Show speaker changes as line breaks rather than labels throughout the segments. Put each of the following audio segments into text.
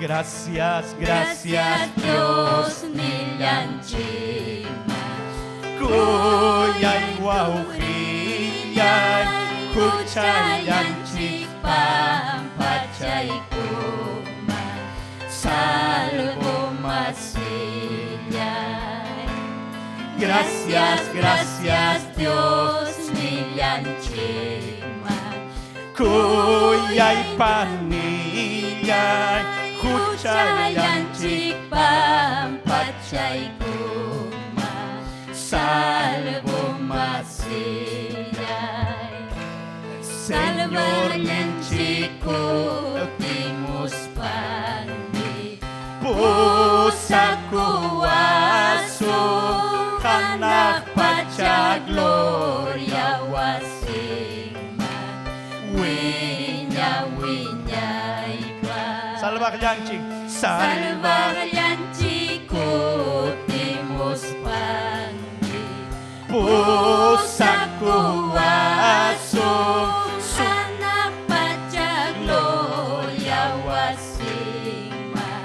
Gracias, gracias Dios Kuyay wawqillay huchallanchik pampachaykuma salvo masillay. Gracias, gracias Dios nillanchikman Kuyay panillay huchallanchik pampachaykuma salvo masillay. Señorninchik kutimuspanmi pusakuwasun hanaq pacha gloria wasinman wiña wiñaypaq. Salvaqllanchik, Salvaqllanchik kutimuspanmi pusakuwasun hanaq pacha gloria wasinman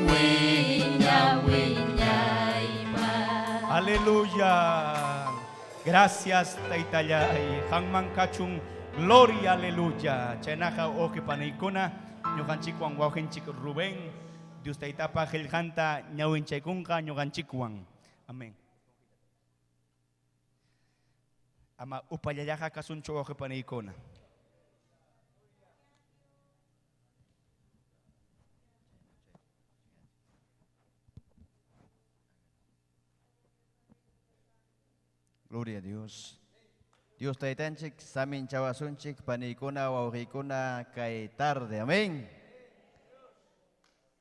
wiña wiñaypaq. Aleluya. Gracias, Taytallay. Qanman kachun gloria, aleluya. Chaynaqa wawqi paniykuna, ñuqanchikwan wawqinchik Rubén, Dios Taytapa qillqanta ñawinchaykunqa ñuqanchikwan. Amén. Ama upallallaqa kasunchu wawqi paniykuna.
Gloria a Dios. Dios Taytanchik saminchawasunchik paniykuna wawqiykuna kay tarde. Amén.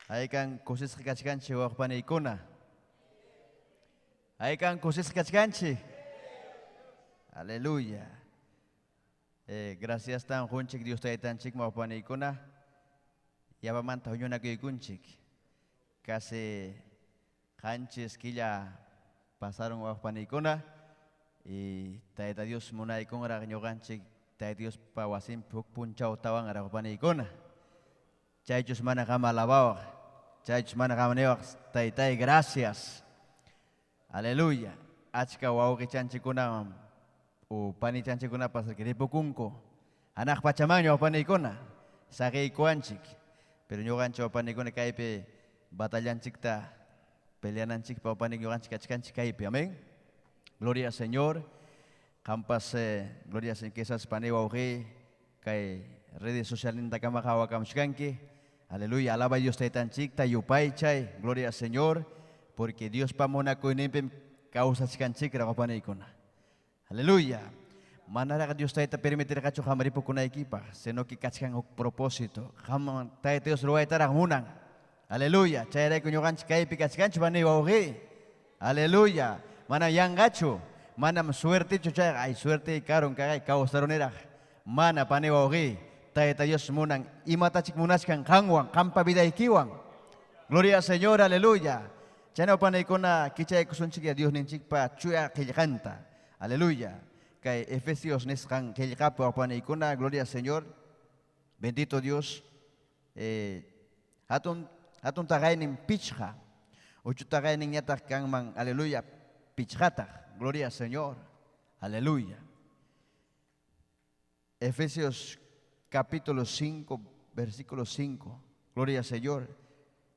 Haykan kusisqa kachkanchik wawqi paniykuna. Haykan kusisqa kachkanchik. Aleluya. Eh, graciastan qunchik Dios Taytanchikman wawqi paniykuna. Yapamanta huñunakuykunchik. Casi qanchis killa pasarun wawqi paniykuna y Tayta Dios munaykunraq ñuqanchik Tayta Diospa wasinpi huk punchawtawanraq wawqi paniykuna. Chaychus mana qam alabawaq, chaychus mana qam niwaq, Taytay gracias. Aleluya. Achka wawqichanchikuna o panichanchikkunapas ripukunku. Hanaq pachamanña wawqi paniykuna saqiykuwanchik. Pero ñuqanchik wawqi paniykuna kaypi batallanchikta peleananchikpa wawqi panik ñuqanchik kachkanchik kaypi. Amén. Gloria al Señor. Qampas gloria al Señor quizás pani wawqi kay redes socialnintakama qawakamuchkanki. Aleluya. Alabay Dios Taytanchikta yupaychay. Gloria al Señor. Porque Diospa munakuyninpim kawsachkanchikraq wawqi paniykuna. Aleluya. Manaraq Dios Tayta permitirqachu qam ripukunaykipaq, sino que kachkan huk propósito. Qamwan Tayta Dios ruwaytaraq munan. Aleluya. Chayrayku ñuqanchik kaypi kachkanchik pani wawqi. Aleluya. Manam yanqachu, manam suertechu chayqa, ay suerte karun kaqay kawsaruniraq. Mana pani wawqi, Tayta Dios munan imatachik munachkan qamwan, qampa vidaykiwan. Gloria al Señor, aleluya. Chayna paniykuna kichaykusunchikya Diosninchikpa chuya qillqanta. Aleluya. Kay Efesios nisqan qillqapi wawpaniykuna, gloria al Señor. Bendito Dios. Eh, hatun hatun taqaynin pichqa. Uchu taqayninñataq kanman, aleluya, pichqataq. Gloria al Señor. Aleluya. Efesios capítulo 5, versículo 5. Gloria al Señor.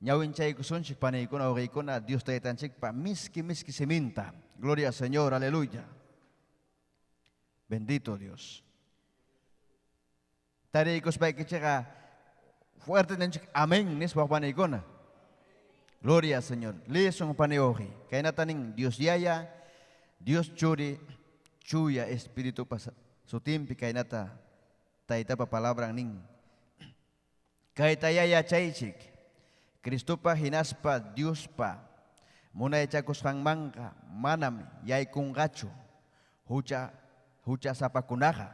Ñawinchaykusunchik paniykuna wawqiykuna Dios Taytanchikpa miski miski siminta. Gloria al Señor, aleluya. Bendito Dios. Tariykuspaykichikqa fuerte ninchik amén nispa paniykuna. Gloria al Señor. Lisun pani wawqi. Kaynata nin Dios Yaya, Dios Churi, Chuya Espiritupa sutinpi kaynata Taytapa palabran nin. Kaytayá yachaychik, Cristopa hinaspa Diospa munaychakusqanmanqa manam yaykunqachu hucha huchasapakunaqa,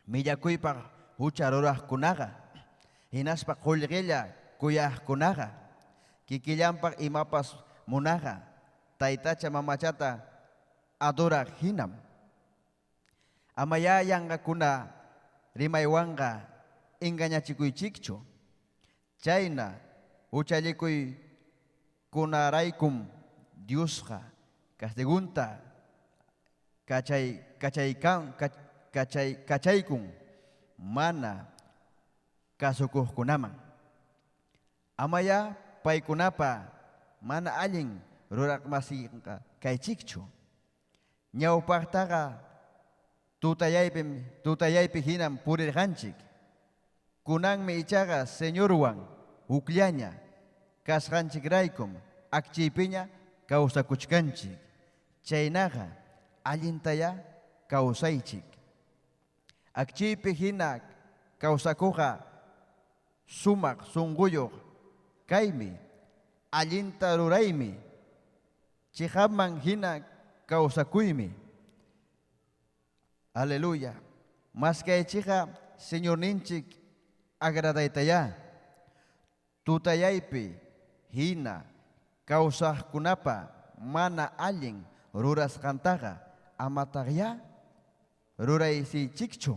millakuypaq hucha ruraqkunaqa hinaspa qullqilla kuyaqkunaqa, kikillanpaq imapas munaqqa taytacha mamachata adoraq hinam. Amayá yanqakuna rimaywanqa engañachikuychikchu. Chayna huchallikuykunaraykum Diosqa castigunta kachay kachaykan kachay kachaykun mana kasukuqkunaman. Amayá paykunapa mana allin ruraqmasinqa kaychikchu. Ñawpaqtaqa tutayaypim tutayaypi hinam purirqanchik. Kunanmi ichaqa Señorwan hukllaña kasqanchikraykum akchiypiña kawsakuchkanchik. Chaynaqa allintayá kawsaychik. Akchiypi hina kawsakuqqa sumaq sunquyuq kaymi, allinta ruraymi, chiqapman hina kawsakuymi. Aleluya. Maskaychikqa Señorninchik agradaytayá. Tutayaypi hina kawsaqkunapa mana allin rurasqantaqa amataqyá ruraysiychikchu,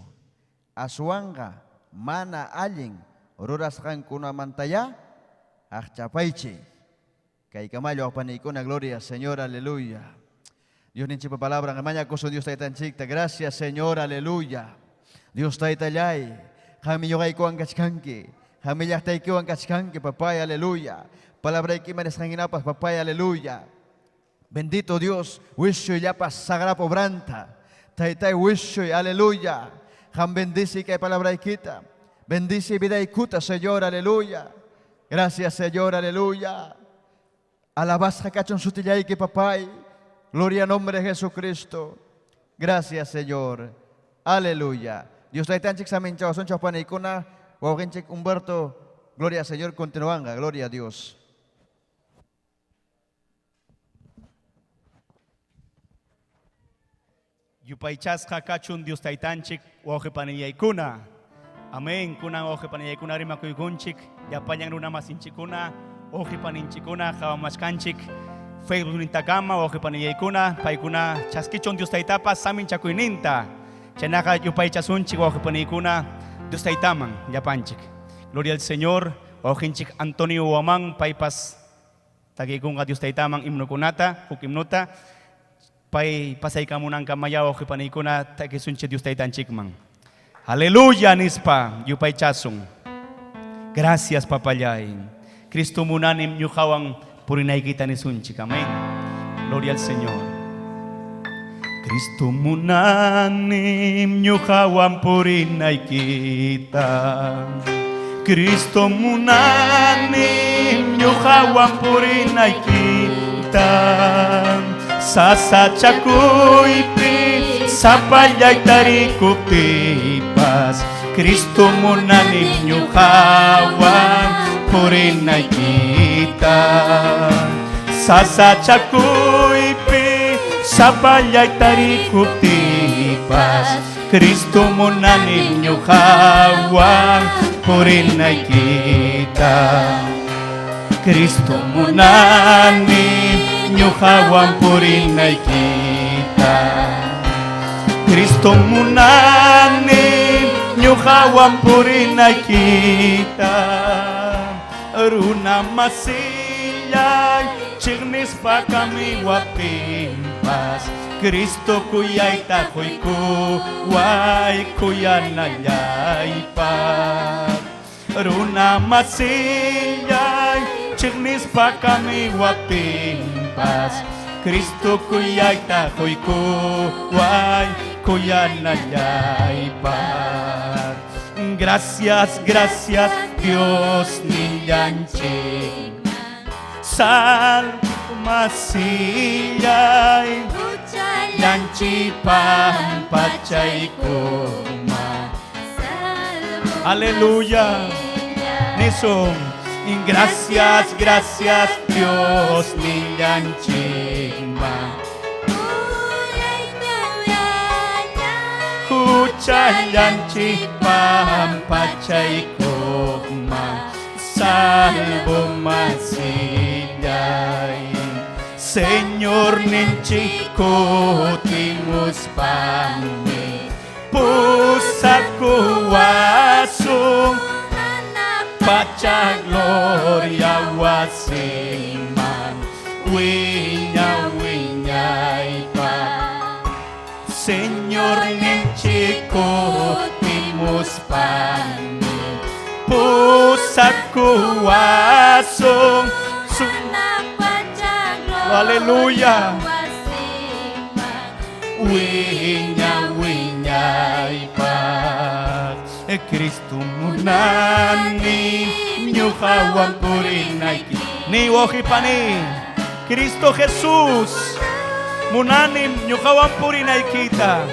aswanqa mana allin rurasqankunamantayá aqchapaychik. Kaykamalla wawpaniykuna, gloria Señor, aleluya. Diosninchikpa palabran, mañakusun Dios Taytanchikta. Gracias, Señor, aleluya. Dios Taytallay, qammi ñuqaykuwan kachkanki. Qammi llaqtaykiwan kachkanki, papay, aleluya. Palabraykiman nisqan hinapas, papay, aleluya. Bendito Dios, wischuy llapa sagrapa obranta. Taytay, wischuy, aleluya. Qam bendice kay palabraykita. Bendice vidaykuta, Señor, aleluya. Gracias, Señor, aleluya. Alabasqa kachun sutillayki, papay. Gloria al nombre de Jesucristo. Gracias, Señor. Aleluya. Dios taytanchik saminchawasunchik paniykuna, wawqinchik Humberto, gloria al Señor, continuanga, gloria a Dios.
Yupaychasqa kachun Dios taytanchik wawqi panillaykuna. Amén. Kunan wawqi panillaykuna rimakuykunchik, llapallan runa masinchikuna, wawqi paninchikuna qawamachkanchik. Facebook nintakama wawqi panillaykuna, paykuna chaskichun Dios taytapa saminchakuyninta. Chaynaqa yupaychasunchik wawqi paniykuna Dios taytaman llapanchik. Gloria al Señor. Wawqinchik Antonio Huamán paypas takiykunqa Dios taytaman himnokunata, huk himnota. Pay pasaykamunankamayá wawqi paniykuna takisunchik Dios taytanchikman. Aleluya nispa yupaychasun. Gracias papallay. Cristo munanim ñuqawan purinaykita nisunchik. Amén. Gloria al Señor. Cristo munanim ñuqawan purinaykita. Cristo munanim ñuqawan purinaykita. Sasachakuypi sapallay tarikuptiypas Cristo munanim ñuqawan purinaykita. Sasachakuypi sapallay tarikuptiypas Cristo munanim ñuqawan purinaykita. Cristo munanim ñuqawan purinaykita. Cristo munanim ñuqawan purinaykita. Runa masillay chiqnispa kamiwaptinpas Cristo kuyayta quykuway kuyanallaypaq. Runa masillay chiqnispa kamiwaptinpas Cristo kuyayta quykuway kuyanallaypaq. Gracias, gracias Dios nillanchik. Salvo masillay llanchi pampachaykuma. Aleluya. Nisun. Gracias, gracias Dios nillanchikman. Huchallanchik pampachaykuma. Salvo masillay. Señor ninchik kutimuspami pusakuwasun pacha gloria wasiman wiña wiñaypaq. Señor ninchik kutimuspami pusakuwasun Aleluya. Wiña wiñaypaq. Cristo munani ñuqawan purinayki. Ni wawqipani. Cristo Jesús munanim ñuqawan purinaykita.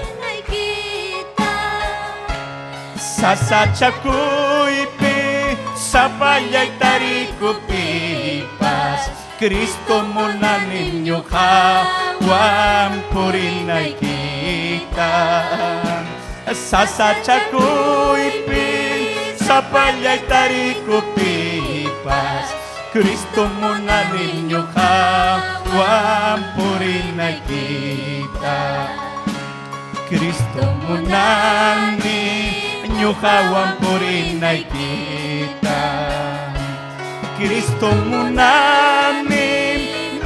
Sasachakuypi sapallay tarikuptiypas Cristo munanim ñuqawan purinaykita. Sasachakuypi sapallay tarikuptiypas Cristo munanim ñuqawan purinaykita. Cristo munani ñuqawan purinaykita. Cristo munani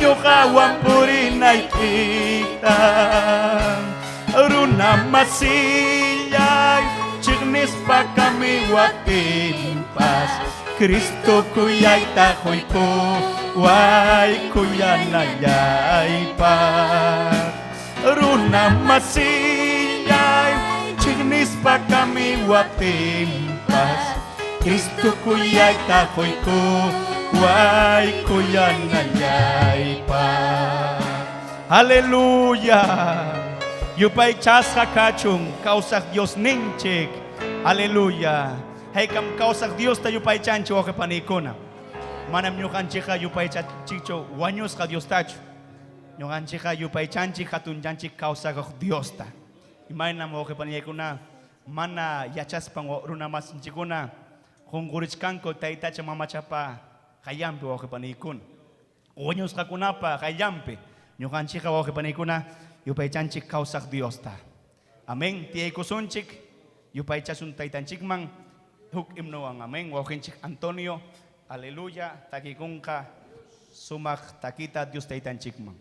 ñuqawan purinaykita. Runa masillay chiqnispa kamiwaptinpas Cristo kuyayta quykuway kuyanallaypaq. Runa masillay chiqnispa kamiwaptinpas Cristo kuyayta quykuway kuyanallaypaq. Aleluya. Yupaychasqa kachun kawsaq Diosninchik. Aleluya. Haykam kawsaq Diosta yupaychanchik wawqi panikuna. Manam ñuqanchikqa yupaychanchikchu wañusqa Diostachu. Ñuqanchikqa yupaychanchik hatunchanchik kawsakuq Diosta. Imaynam wawqi panillaykuna mana yachaspan runa masinchikkuna qunqurichkanku taytacha mamachapa qayllanpi wawqi paniykuna. Wañusqakunapa qayllanpi ñuqanchikqa wawqi paniykuna yupaychanchik kawsaq Diosta. Amén. Tiyaykusunchik, yupaychasun taytanchikman huk himnowan. Amén. Wawqinchik Antonio, aleluya, takikunqa sumaq takita Dios taytanchikman.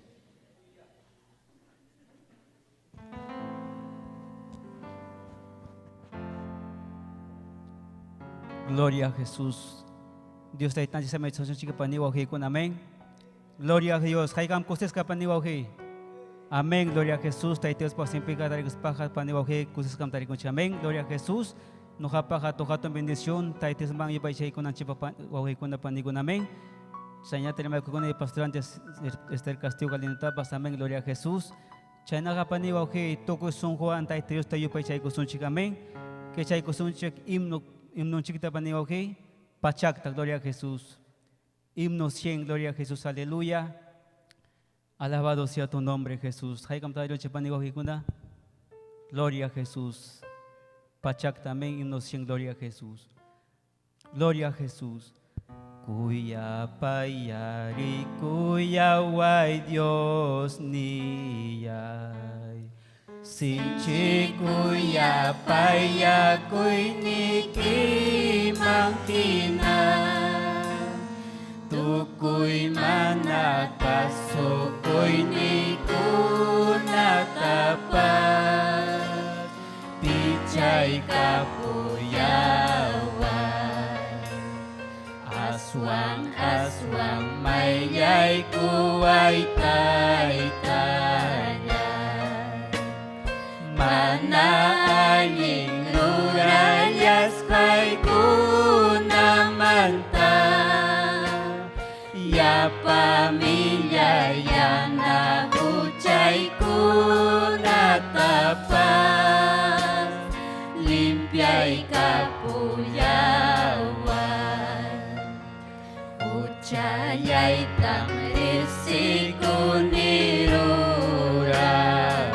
Gloria a Jesús. Dios taytanchik samaychasunchik pani wawqiykuna. Amén. Gloria a Dios. Haykam kusisqa pani wawqiy. Amén. Gloria a Jesús. Tayta Diospa wasinpiqa tarikuspaqa pani wawqiy kusisqam tarikunchik. Amén. Gloria a Jesús. Ñuqapaq hatun hatun bendición Tayta Diosman yupaychaykunanchikpaq wawqiykuna panikuna. Amén. Chaynata rimaykukuna pastor antes Esther Castillo Galinatapas. Amén. Gloria a Jesús. Chaynaqa pani wawqiy tukuy sunquwan Tayta Diosta yupaychaykusunchik. Amén. Kechaykusunchik himno himnonchikta pani wawqiy pachakta. Gloria a Jesús. Himno 100. Gloria a Jesús. Aleluya. Alabado sea tu nombre, Jesús. Haykam tarirunchik pani wawqiykuna. Gloria a Jesús. Pachakta. Amén. Himno 100. Gloria a Jesús. Gloria a Jesús. Kuyapayarikuyaway Dios niyay. Sinchi kuyapayakuynikiman hina. Tukuy mana kasukuynikunatapas pichaykapuyaway. Aswan aswan mayllaykuway taytallay. Mana allin rurallasqaykunamanta yapa millayana huchaykunatapas limpiaykapuyaway. Huchallaytam riqsikuni rurallay.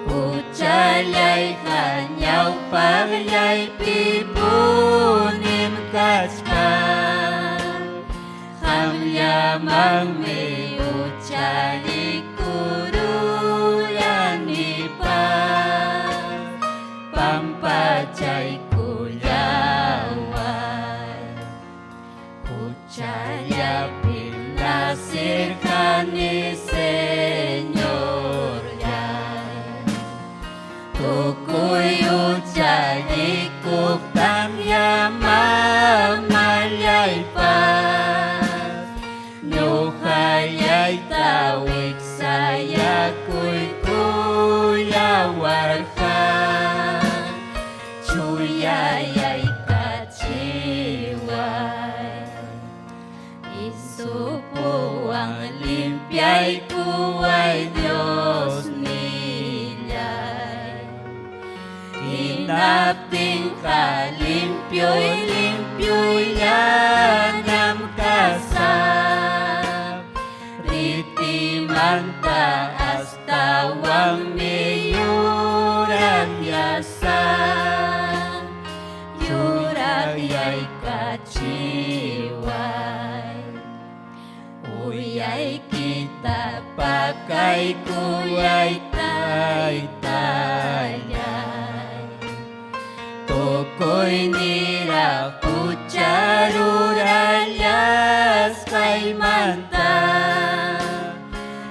Huchallayqa ñawpaqllaypi punim kachkan. Qamllamanmi huchallikururanipas pampachaykullaway. Huchallapim nacirqani Señorllay. Tukuy huchallikuqtam yamamallaypas. Ñuqallayta wiksayakuykullawarqa. Chuyayaykachiway. Isupuwan limpiaykuway Dios nillay. Hinaptinqa limpioy limpioyllañam kasaq. Ritimanta astawanmi yuraqyasaq. Yuraqyaykachiway. Uyaykita pakaykullay taytallay. Tukuy niraq hucha rurallasqaymanta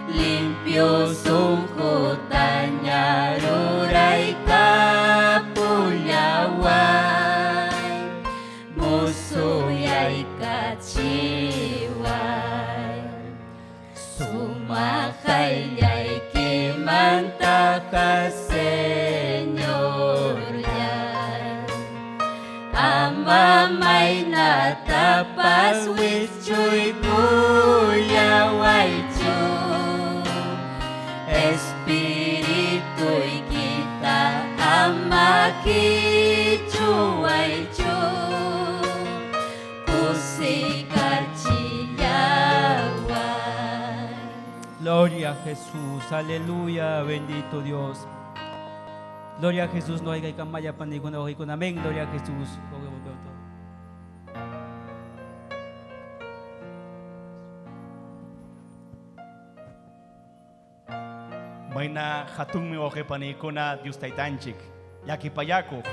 limpio sunqutaña ruraykapullaway. Musuyaykachiway. Sumaq qayllaykimantaqa Señorllay. Ama maynatapas wischuykullawaychu.
Espirituykita ama qichuwaychu, kusikachillaway.
Gloria a Jesús, aleluya, bendito Dios. Gloria a Jesús, no hay camaya panikuna amén. Gloria a Jesús.
Mayna hatunmi wawqipanikuna Dios taytanchik, llakipayakuq,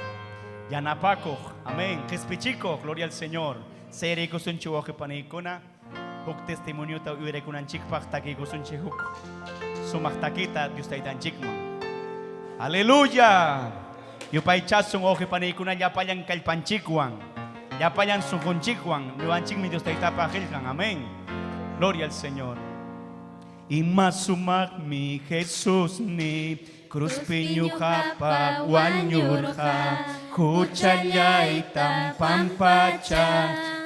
yanapakuq, amén, qispichikuq, gloria al Señor. Sayariykusunchik wawqipanikuna, huk testimoniota uyarikunanchikpaq takiykusunchik huk sumaq takita Dios taytanchikman. Aleluya. Yupaychasun wawqipanikuna llapallan kallpanchikwan, llapallan sunqunchikwan, ñuqanchikmi Dios taytapaq qillqan, amén. Gloria al Señor. Ima sumaqmi Jesusni cruzpi ñuqapaq wañurqa, huchallaytam pampacha,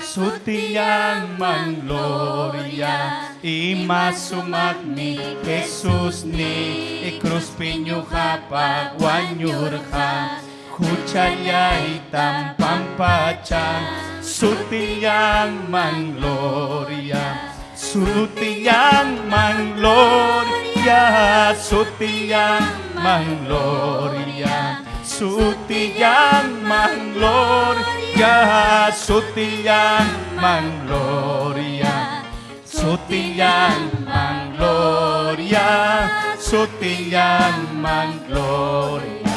sutillanman gloria. Ima sumaqmi Jesusni cruzpi ñuqapaq wañurqa, huchallaytam pampacha, sutillanman gloria. Sutillanman gloria, sutillanman gloria, sutillanman gloria, sutillanman gloria, sutillanman gloria, sutillanman gloria,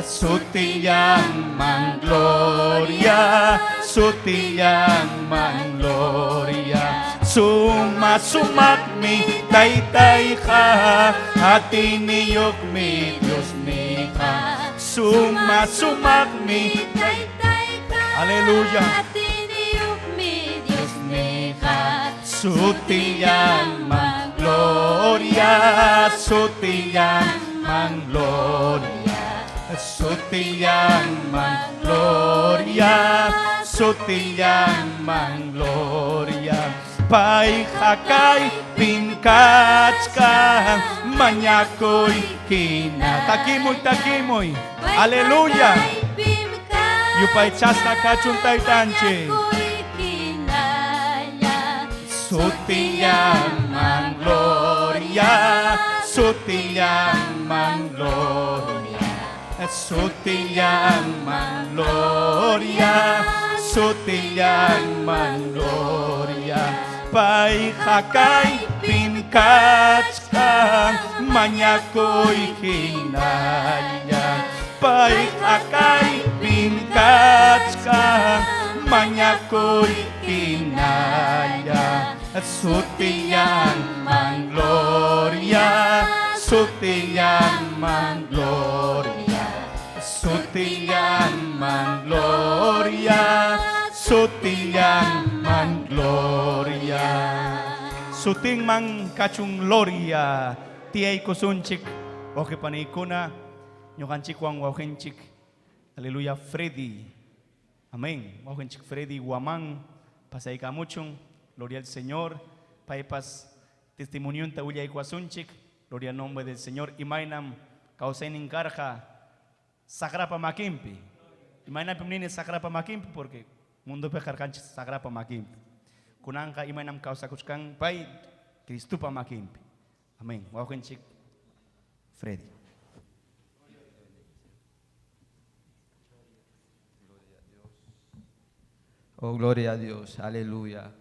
sutillanman gloria, sutillanman gloria. Suma sumaqmi taytayqa, atiyniyuqmi Diosniyqa. Suma sumaqmi
Taytayqa,
Aleluya.
atiyniyuqmi Diosniyqa.
Sutillanman gloria, sutillanman gloria, sutillanman gloria, sutillanman gloria. Payqa kaypim kachkan, mañakuy hina. Takimuy, takimuy. Aleluya. Yupaychasqa kachun taytanchik. Sutillanman gloria, sutillanman gloria, sutillanman gloria, sutillanman gloria. Payqa kaypim kachkan, mañakuy hinalla. Payqa kaypim kachkan, mañakuy hinalla. Sutillanman gloria, sutillanman gloria, sutillanman gloria, sutillanman gloria. Sutinman kachun gloria, tiyaykusunchik, wawqipaniykuna, ñuqanchikwan wawqinchik, aleluya, Freddy. Amén. Wawqinchik Freddy Guamán, pasaykamuchun, gloria al Señor. Paypas testimonionta willaykuwasunchik, gloria al nombre del Señor. Imaynam kawsaynin karqa saqrapa makinpi. Imaynapim nini saqrapa makinpi porque mundopi karqanchik saqrapa makinpi. Kunanqa imaynam kawsakuchkan pay Cristopa makinpi. Amén. Wawqinchik Freddy.
Oh, gloria a Dios, aleluya.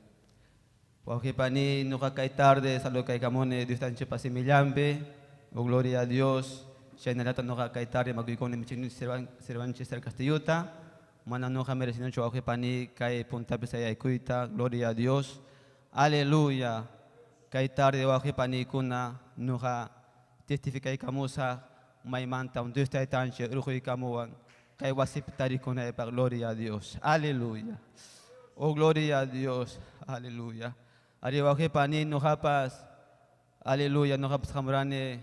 Wawqipani ñuqa kay tarde saludaykamuni Dios taytanchikpa simillanpi. Oh, gloria a Dios. Chaynallata ñuqa kay tarde makuykuni michini Cervantes Castillota. Mana ñuqa merecinichu wawqipani kay puntapi sayaykuyta. Gloria a Dios. Aleluya. Kay tarde wawqipanikuna ñuqa testificaykamusaq maymanta Dios taytanchik urquykamuwan kay wasipi tarikunaypaq. Gloria a Dios. Aleluya. Oh, gloria a Dios. Aleluya. Ari wawqipani ñuqapas. Aleluya. Ñuqapas hamurani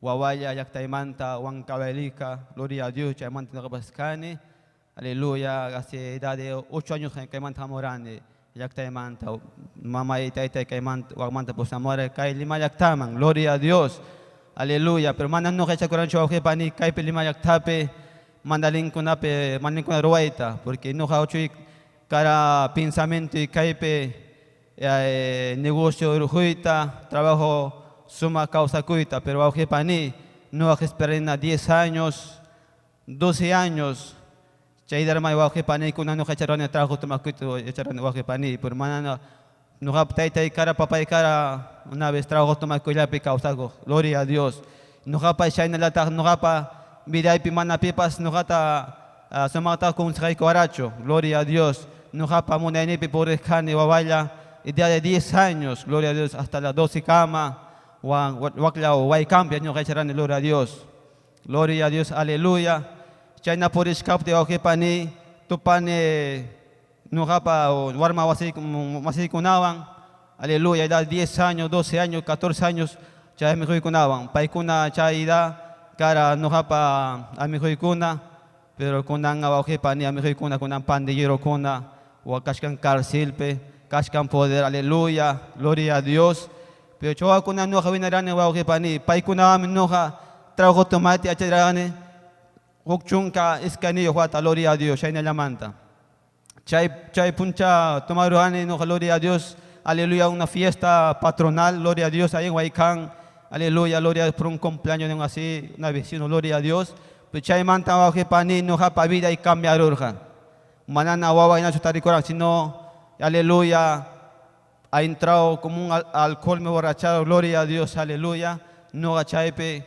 wawalla llaqtaymanta Huancavelica. Gloria a Dios. Chaymanta ñuqapas kani. Aleluya. Hace edad de 8 años kaymanta hamurani. Llaqtaymanta. Mamay taytay kaymanta waqmanta pusamura kay Lima llaqtaman. Gloria a Dios. Aleluya. Pero mana nuqa yachakuranchu wawqipani kaypi Lima llaqtapi mandalinkunapi mandalinkuna ruwayta, porque nuqa uchuy kara pensamiento y kaypi negocio ruhuyta, trabajo sumaq kawsakuyta, pero wawqipani nuqa esperarina 10 años, 12 años, chaydarmay wawqipanikuna nuqa yacharani trabajo tomakuyta yacharani wawqipani, pero mana nuqa taytay kara papay kara una vez trabajo tomakuyllapi kawsakuq, gloria a Dios. Nuqapa chaynallataq nuqapa vidaypi mana pipas nuqata sumaqta consejaykuwarachu, gloria a Dios. Nuqapa munaynipi puriq kani wawalla, edad de 10 años, gloria a Dios, hasta las 12 kama, wakla waykampi ñuqa yacharani, gloria a Dios. Gloria a Dios, aleluya. Chayna purishkapti wawqipani tupani nuqapa warma wasiykunawan, aleluya, edad 10 años, 12 años, 14 años, chay amiguykunawan. Paykuna chay edad kara nuqapa amiguykuna, pero kunan wawqipani amiguykuna kunan pandillerokuna, kachkan carcelpi, kachkan poder, aleluya, gloria a Dios. Pero chawakuna nuqa winarani wawqipani, paykunawanmi nuqa trabajo tomate yacharani, huk chunka iskayniyuq wata, gloria a Dios, chaynallamanta. Chay chay puncha tomaruani nuqa, gloria a Dios, aleluya, una fiesta patronal, gloria a Dios, ahí en Huaycán, aleluya, gloria a Dios, por un cumpleaños de un así, una vecino, gloria a Dios. Pero chaymanta wawqipani nuqapa vida y cambiarurqa. Manana wawa hinachu tarikuran, sino, aleluya, ha entrado como un alcohol me borrachado, gloria a Dios, aleluya. Nuqa chaypi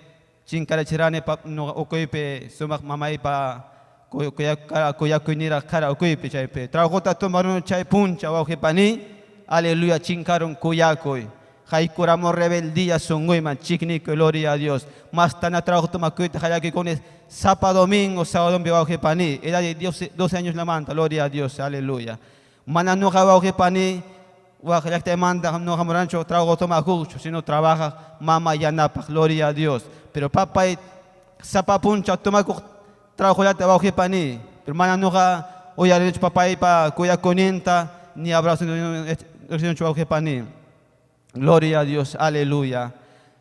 chinkarachirani nuqa ukuypi sumaq mamaypa kuyakuyniraq kara ukuypi chaypi. Trabajota tomarun chay puncha wawqipani, aleluya, chinkarun kuyakuy. Haykuramo rebeldía sunquyman, chiknikuy, gloria a Dios. Más tana trabajo tomakuyta hallakuykuni sapa domingo, sábado wawqipani, edad de 12 años la manta, gloria a Dios, aleluya. Mana nuqa wawqipani, waq llaqtaymanta nuqa muranchu trabajo tomakuqchu, sino trabaja mama yanapaq, gloria a Dios. Pero papay sapa puncha tomakuq trabajo llata wawqipani, pero mana nuqa uyarinichu papaypa kuyakuyninta, ni abrazo ni wawqipani. Gloria a Dios, aleluya.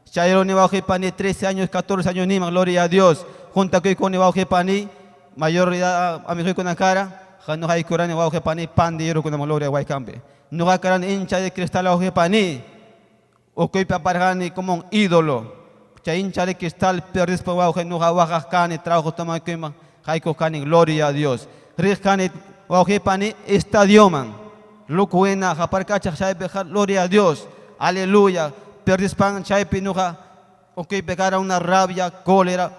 Chayroni wawqipani 13 años, 14 años nima, gloria a Dios. Junta kuykuni wawqipani, mayor edad amigukuna kara, nuqa haykurani wawqipani pandillerokunama, gloria Huaycampi. Nuqa karani hincha de cristal wawqipani, ukuypi aparqani como un ídolo. Chay hincha de cristal perdispa wawqi nuqa waqaq kani, trabajo tomakuyman, haykuq kani, gloria a Dios. Riq kani wawqipani estadioman, lukuwina haparkachaq chaypi, gloria a Dios, aleluya. Perdispan chaypi nuqa ukuypi kara una rabia, cólera,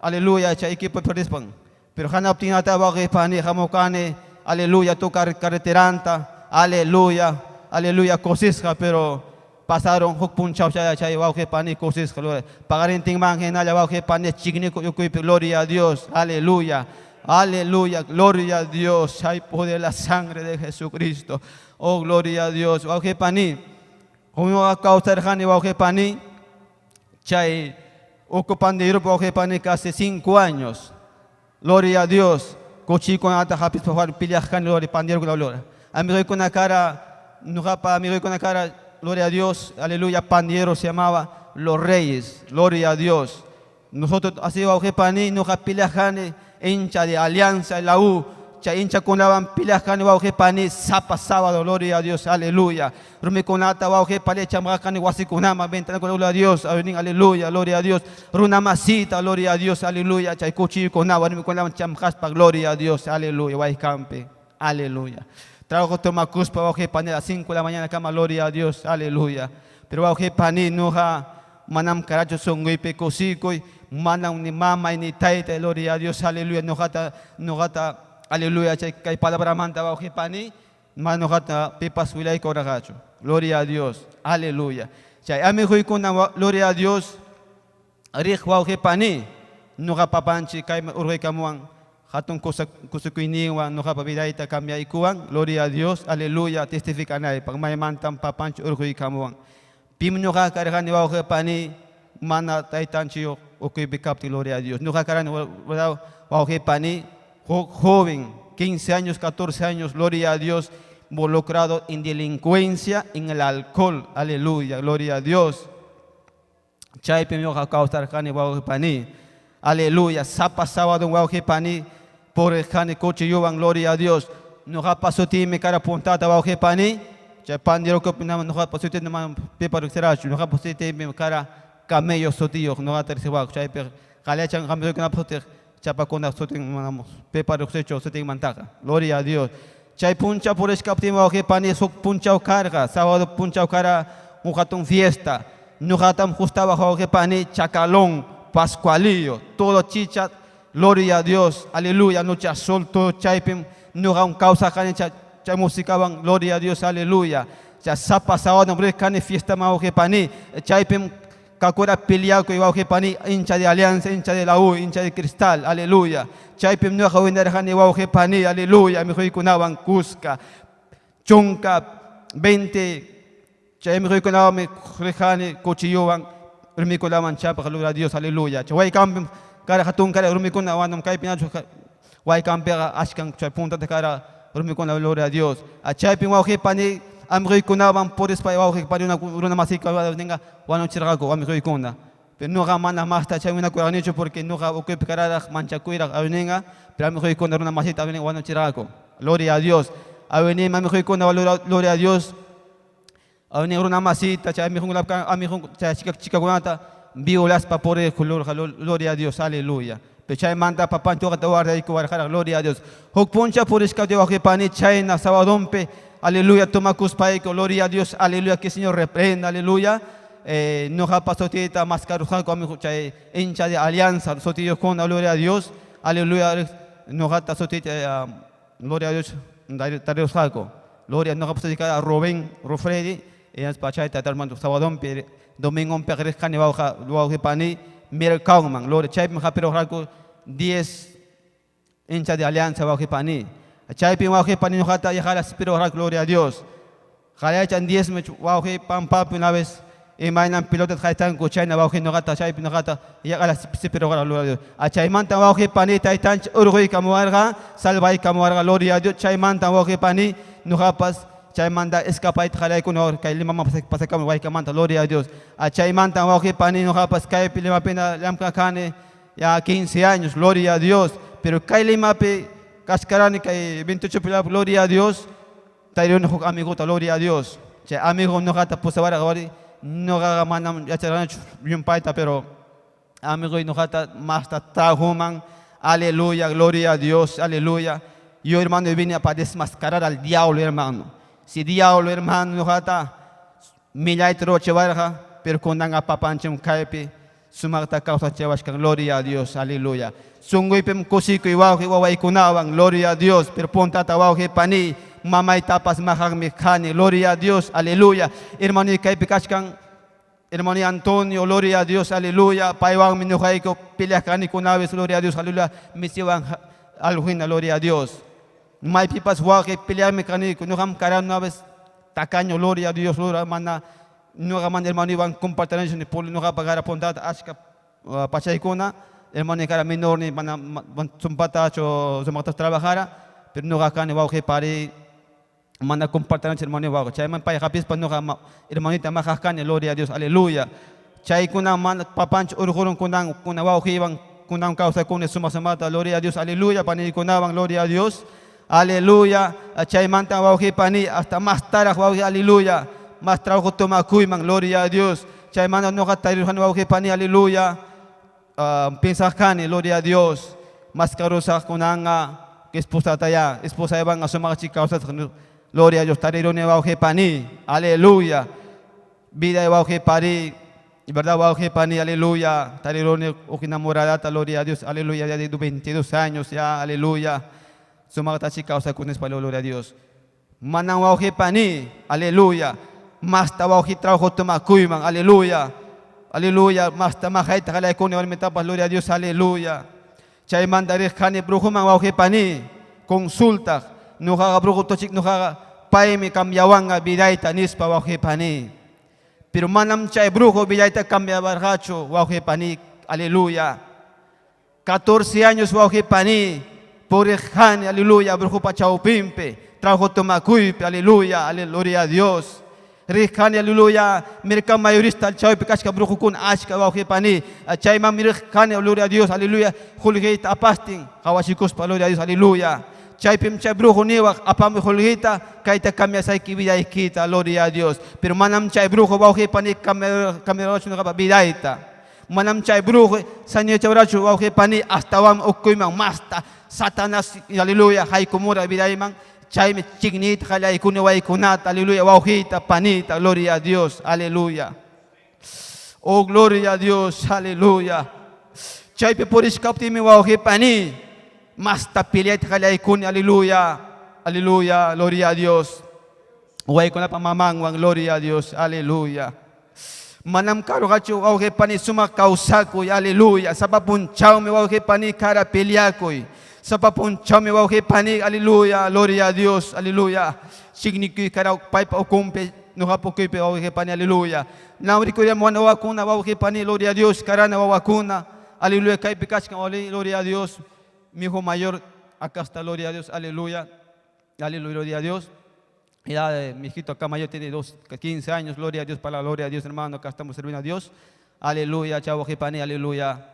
aleluya, chay equipo perdispan. Pero hanaptinata wawqipani hamukani, aleluya, tocar carreteranta, aleluya, aleluya, kusisqa, pero pasaron huk punchaw chay chay wawqipani kusisqa, gloria. Paqarintinman hinalla wawqipani chikniku ukuypi, gloria a Dios, aleluya, aleluya, gloria a Dios, hay poder la sangre de Jesucristo, oh gloria a Dios, wawqipani, huñuqa kawsarqani wawqipani, chay uku pandillero wawqipani casi 5 años, gloria a Dios, kuchikunata hapispa peleaq kani, gloria, pandillero gloria. Amiguykuna kara, nuqapa amiguykuna kara, gloria a Dios, aleluya, pandillero se llamaba Los Reyes, gloria a Dios. Nosotros así wawqipani nuqa peleaq kani, hincha de Alianza, la U, chay hinchakunawan peleaq kani wawqipani sapa sábado, gloria a Dios, aleluya. Rumikunata wawqipani chamqaq kani wasikunaman, ventana, gloria a Dios, aleluya, gloria a Dios. Runa masita, gloria a Dios, aleluya, chay cuchillukunawan rumikunawan chamqaspa, gloria a Dios, aleluya, Huaycampi, aleluya. Trabajo tomakuspa wawqipani a las 5 de la mañana kama, gloria a Dios, aleluya. Pero wawqipani nuqa manam karachu sunquypi kusikuy, manam ni mamay ni taytay, gloria a Dios, aleluya, nuqata, nuqata, aleluya, chay kay palabramanta wawqipani, mana nuqata pipas willaykuraqachu, gloria a Dios, aleluya. Chay amiguykuna, gloria a Dios, riq wawqipani, nuqa papanchik kayman urquykamuwan, hatun kusakuyninwan nuqapa vidayta cambiaykuwan, gloria a Dios, aleluya, testificanaypaq, maymantam papanchik urquykamuwan. Pim nuqa karqani wawqipani, mana taytanchiyuq ukuypi kaptin, gloria a Dios. Nuqa karani wawqipani, joven, 15 años, 14 años, gloria a Dios, involucrado en delincuencia, en el alcohol, aleluya, gloria a Dios. Chaypim ñuqa kawsarqani wawqi pani. Aleluya. Sapa sábado wawqi pani puriqani cuchillowan, gloria a Dios. Ñuqapa sutiymi kara puntata wawqi pani. Chay panderokupi ñuqapa sutiyta manam pipas riqsirachu. Ñuqapa sutiymi kara camello sutiyuq ñuqata riqsiwaqku. Chaypi qalachan camellokunapa sutiq chapakunaq sutin manam pipas riqsichu sutinmantaqa. Gloria a Dios. Chay punchaw purichkaptin wawqi pani huk punchaw karqa, sábado punchaw kara huk hatun fiesta. Ñuqatam gustaba wawqi pani chacalón, pascualillo, todo chicha, gloria a Dios, aleluya, noche azul, todo chaypim ñuqam kawsarqani chay musicawan, gloria a Dios, aleluya. Chay sapa sábado riqani fiestaman wawqi pani, chaypim kakura peleakuy wawqi pani, hincha de Alianza, hincha de la U, hincha de Cristal, aleluya. Chaypim ñuqa winarqani wawqi pani, aleluya, mikhuykunawan kuska, chunka, 20, chay mikhuykunawanmi riqani cuchillowan, rumikunawan chapaq, gloria a Dios, aleluya. Chay waykampim kara hatun kara rumikuna, wanam kaypi nachu waykampiqa achkan chay puntata kara rumikuna, gloria a Dios. Chaypim wawqi pani amiguykunawan purispa wawqi pani runa masiyka ninqa wanuchirqaku amiguykuna. Pero ñuqa mana masta chay winakurqanichu porque ñuqa ukuypi kararaq manchakuyraq awininqa, pero amiguykuna runa masiyta awininqa wanuchirqaku. Gloria a Dios. Awinima amiguykuna, gloria a Dios. Awinin runa masita chay amigunkuna amigun chay chikakunata violaspa puriq, gloria a Dios, aleluya. Pero chaymanta papancho guardayku warqaraq, gloria a Dios. Huk puncha purishkaptin wawqi pani chayna sabadonpi, aleluya, tomakuspayku, gloria a Dios, aleluya, que el Señor reprenda, aleluya. Ñuqapa sutiyta maskarusqaku amigo chay hincha de Alianza sutiyuqkuna, gloria a Dios, aleluya, ñuqata sutiyta, gloria a Dios, tarirusqaku. Gloria, ñuqapa sutiy kara Rubén Rufredi, hinaspa chayta hermano sabadonpi, domingonpi riqani wawqi pani mercadonman, gloria, chaypim hapirurqaku 10 hincha de Alianza wawqi pani. Chaypim wawqi pani ñuqata yaqala sipirurqaku, gloria a Dios. Qalaychan 10 me wawqi pampapi una vez imaynam pelota haytanku chayna wawqi ñuqata chaypi ñuqata yaqala sipirurqaku, gloria a Dios. Chaymanta wawqi pani taytanchik urquykamuwarqa, salvaykamuwarqa, gloria a Dios. Chaymanta wawqi pani ñuqapas chaymanta escapayta qalaykuni kay Limaman pasakamu waykamanta, gloria a Dios. Chaymanta wawqi pani ñuqapas kaypi Limapina llamk'akani ya 15 años, gloria a Dios. Pero kay Limapi kachkarani kay 28 pi, gloria a Dios, tariruni huk amiguta, gloria a Dios. Chay amigo ñuqata pusawarqa wari, ñuqaqa manam yacharqanichu llumpayta, pero amigoy ñuqata masta trajuman, aleluya, gloria a Dios, aleluya. Yo, hermano, vine para desmascarar al diablo, hermano. Si diablo, hermano, ñuqata millayta ruwachiwarqa, pero kunanqa papanchim kaypi sumaqta kawsachawachkan, gloria a Dios, aleluya. Sunquypim kusikuy wawqi wawaykunawan, gloria a Dios, pero puntata wawqi pani mamaytapas maqaqmi kani, gloria a Dios, aleluya. Hermano kaypi kachkan, hermano Antonio, gloria a Dios, aleluya. Paywanmi ñuqayku peleaq kaniku una vez, gloria a Dios, aleluya. Misiwan algo hina, gloria a Dios. Maypipas wawqi peleaqmi kaniku, ñuqam karani una vez tacaño, gloria a Dios, gloria, mana ñuqa mana hermano iwan compartiranichu ni puli ñuqapa kara puntata achka pachaykuna, hermano kara menor ni mana sumpatachu sumaqta trabajara, pero ñuqa kani wawqi pari mana compartiranichu hermano wawqi. Chayman pay hapispa ñuqa hermanita maqaq kani, gloria a Dios, aleluya. Chaykuna mana papanchik urqurun kunan kuna wawqiywan kunan kawsakuni sumaq sumaqta, gloria a Dios, aleluya, paniykunawan, gloria a Dios, aleluya. Chaymanta wawqi pani hasta más taraq wawqi, aleluya, más trabajo tomakuyman, gloria a Dios. Chaymanta ñuqa tarirqani wawqi pani, aleluya, pensaq kani, gloria a Dios, más karusaq kunanqa esposata ya, esposaywanqa sumaqchik kawsasaq, gloria a Dios, tariruni wawqi pani, aleluya. Vida wawqi pari, verdad wawqi pani, aleluya, tariruni huk enamoradata, gloria a Dios, aleluya, ya de 22 años ya, aleluya. Sumaqta chik kawsakunispa, gloria a Dios. Manam wawqi pani, aleluya, masta wawqi trabajo tomakuyman, aleluya, aleluya, masta maqayta qalaykuni warmitapas, gloria a Dios, aleluya. Chaymanta riq kani brujuman wawqi pani, consultaq, ñuqaqa brujo tochik ñuqaqa paymi cambiawanqa vidayta nispa wawqi pani. Pero manam chay brujo vidayta cambiawarqachu wawqi pani, aleluya. 14 años wawqi pani, puriq kani, aleluya, brujupa chawpinpi, trabajo tomakuypi, aleluya, aleluya a Dios. Riq kani, aleluya, mercado mayorista chaypi kachka brujukuna achka wawqi pani. Chaymanmi riq kani, gloria a Dios, aleluya, qullqiyta apastin, qhawachikuspa, gloria a Dios, aleluya. Chaypim chay brujo niwaq, apamuy qullqita, kayta cambiasayki vidaykita, gloria a Dios. Pero manam chay brujo wawqi pani cambiarachu ñuqapa vidayta. Manam chay brujo sañachawrachu wawqi pani, astawan ukuyman masta Satanás, aleluya, haykumura vidayman. Chaymi chiqniyta qallaykuni waykunata, aleluya, wawqiyta, panita, gloria a Dios, aleluya. Oh, gloria a Dios, aleluya. Chaypi purishkaptiymi wawqi pani, masta peleayta qallaykuni, aleluya, aleluya, gloria a Dios. Waykunapa mamanwan, gloria a Dios, aleluya. Manam karuqachu wawqi pani sumaq kawsakuy, aleluya. Sapa punchawmi wawqi pani kara peleakuy. Sapa punchawmi wawqi pani, aleluya, gloria a Dios, aleluya. Chiqnikuy kara paypa ukunpi, ñuqapa ukuypi wawqi pani, aleluya. Nawrikuyam wawakuna wawqi pani, gloria a Dios, karana wawakuna, aleluya, kaypi kachkan, gloria a Dios. Mi hijo mayor, acá está, gloria a Dios, aleluya, aleluya, gloria a Dios. Ya, mi hijito acá mayor tiene 15 años, gloria a Dios, para la gloria de Dios, hermano, acá estamos sirviendo a Dios. Aleluya, chao, pani, aleluya.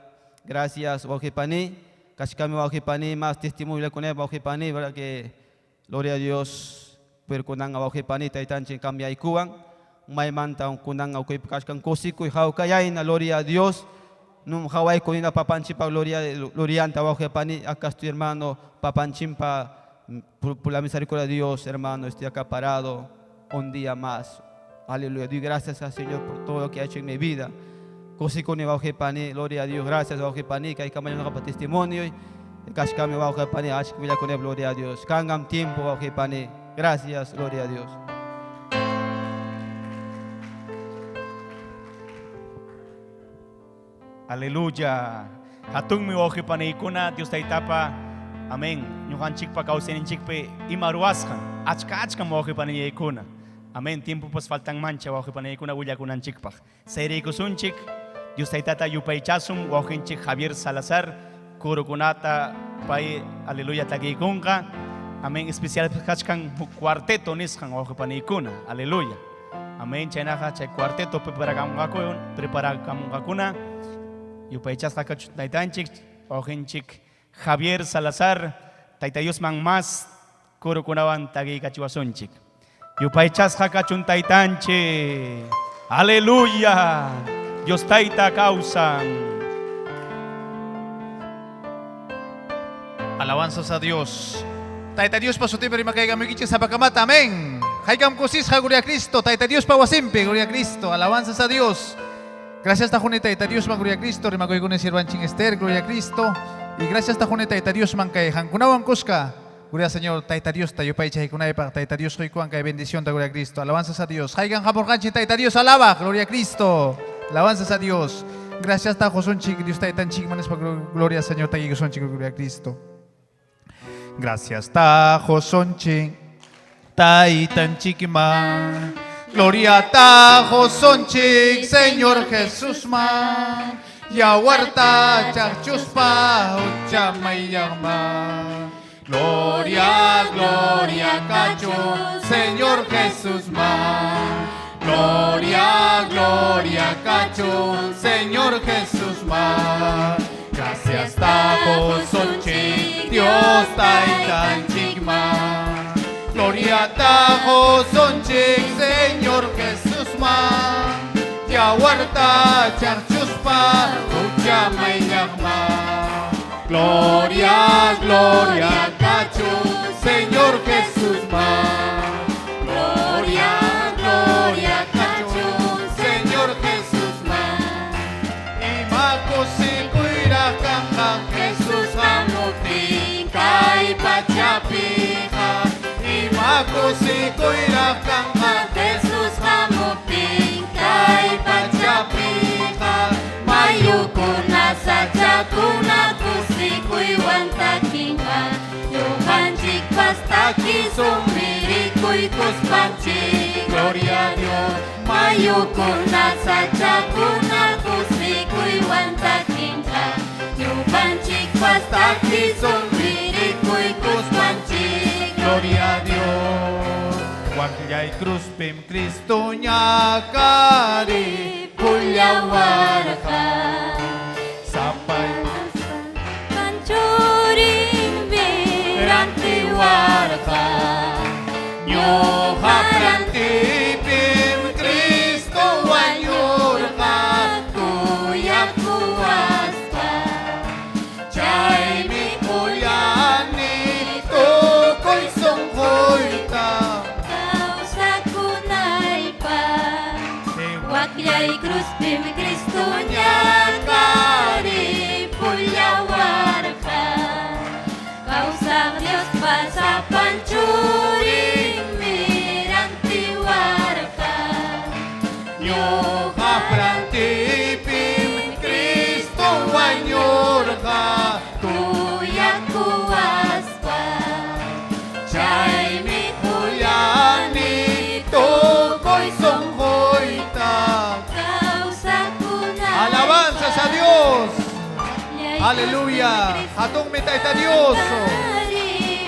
Gracias, pani. Kashkami, pani, más testimonio con él, pani, verdad que gloria a Dios, pero kunan pani, taytanchin cambia y kuwan. Maymanta kunan kashkan kusikuy hawkayayna, gloria a Dios. Num haway kunina papanchipa gloria, glorianta, pani, acá estoy, hermano, papanchimpa. Por la misericordia de Dios, hermano, estoy acá parado un día más. Aleluya. Doy gracias al Señor por todo lo que ha hecho en mi vida. Kusikuni wawqi pani, gloria a Dios. Gracias wawqi pani, kay kamaño pa testimonio. Kashkami wawqi pani, achka willakuni, gloria a Dios. Kangam tiempo wawqi pani. Gracias, gloria a Dios.
Aleluya. Hatunmi wawqi panikuna, Dios taytapa. Amén. Ñuqanchikpa kawsayninchikpi ima ruwasqan. Achka achkam wawqi paniykuna. Amén. Tiempopas faltan mancha wawqi paniykuna willakunanchikpaq. Sayraykusunchik, Dios taytata yupaychasun wawqinchik Javier Salazar, kurukunata pay aleluya takiykunqa. Amén. Especial kachkan huk cuarteto nisqan wawqi paniykuna. Aleluya. Amén. Chaynaqa chay cuarteto preparakamunqakuna. Yupaychasqa kachun taytanchik wawqinchik Javier Salazar, Tayta Diosman mas kurukunawan takiykachiwasunchik. Yupaychasqa kachun taytanchik. Aleluya. Dios tayta kawsan.
Alabanzas a Dios. Tayta Dios pa sutinpi rimakaykamuykichik sapakamata. Amén. Haykam kusisqa, gloria a Cristo. Tayta Dios pa wasinpi, gloria a Cristo. Alabanzas a Dios. Gracias ta quni Tayta Dios man, gloria a Cristo. Rimakuykuni sirvanchik Esther, gloria a Cristo. Y gracias ta quni Tayta Dios man kay qamkunawan kuska. Gloria al Señor, Tayta Dios ta yupaychaykunaypaq, Tayta Dios quykuwan kay bendición ta, gloria a Cristo. Alabanzas a Dios. Haykan hamurqanchik Tayta Dios alaba, gloria a Cristo. Alabanzas a Dios. Gracias ta qusunchik Dios Taytanchik manispa, gloria al Señor, takiykusunchik, gloria a Cristo. Gracias ta qusunchik Taytanchikman. Gloria ta qusunchik Señor Jesús man. Yawarta chaqchuspa hucha mayyaqman. Gloria, gloria kachun Señor Jesús man. Gloria, gloria kachun Señor Jesús man. Gracias ta qusunchik Dios Taytanchikman. Gloria ta qusunchik Señor Jesús man. Yawarta chaqchuspa hucha mayyaqman. Gloria, gloria kachun Señor Jesús man. Gloria, gloria kachun Señor Jesús man. Ima kusikuyraq kanqa Jesús hamuptin kay pachapiqa. Ima kusikuyraq kanqa
Jesús hamuptin
kay pachapiqa.
Mayukuna sachakuna kusikuywan takinqa. Ñuqanchikpas takisun rikuykuspanchik.
Gloria a Dios.
Mayukuna sachakuna kusikuywan takinqa. Ñuqanchikpas takisun rikuykuspanchik.
Gloria a Dios.
Waklla
Wakllay cruzpim Cristo ñakari
Pullawarqa
Sapay
Panchurinmi rantiwarqa
Ñuqa rantipim Cristo wañurqa
Kuyakuwaspa
Chaymi kuyani tukuy sunquyta
Kawsakunaypaq Wakllay cruzpim Cristo ñakari pullawarqa Kawsaq Diospa sapan churinmi rantiwarqa
Ñuqa rantipim Cristo wañurqa
Kuyakuwaspa
Chaymi kuyani tukuy sunquyta
Kawsakunaypaq
Alabanzas a Dios. Aleluya. Hatungmi Tayta Dios.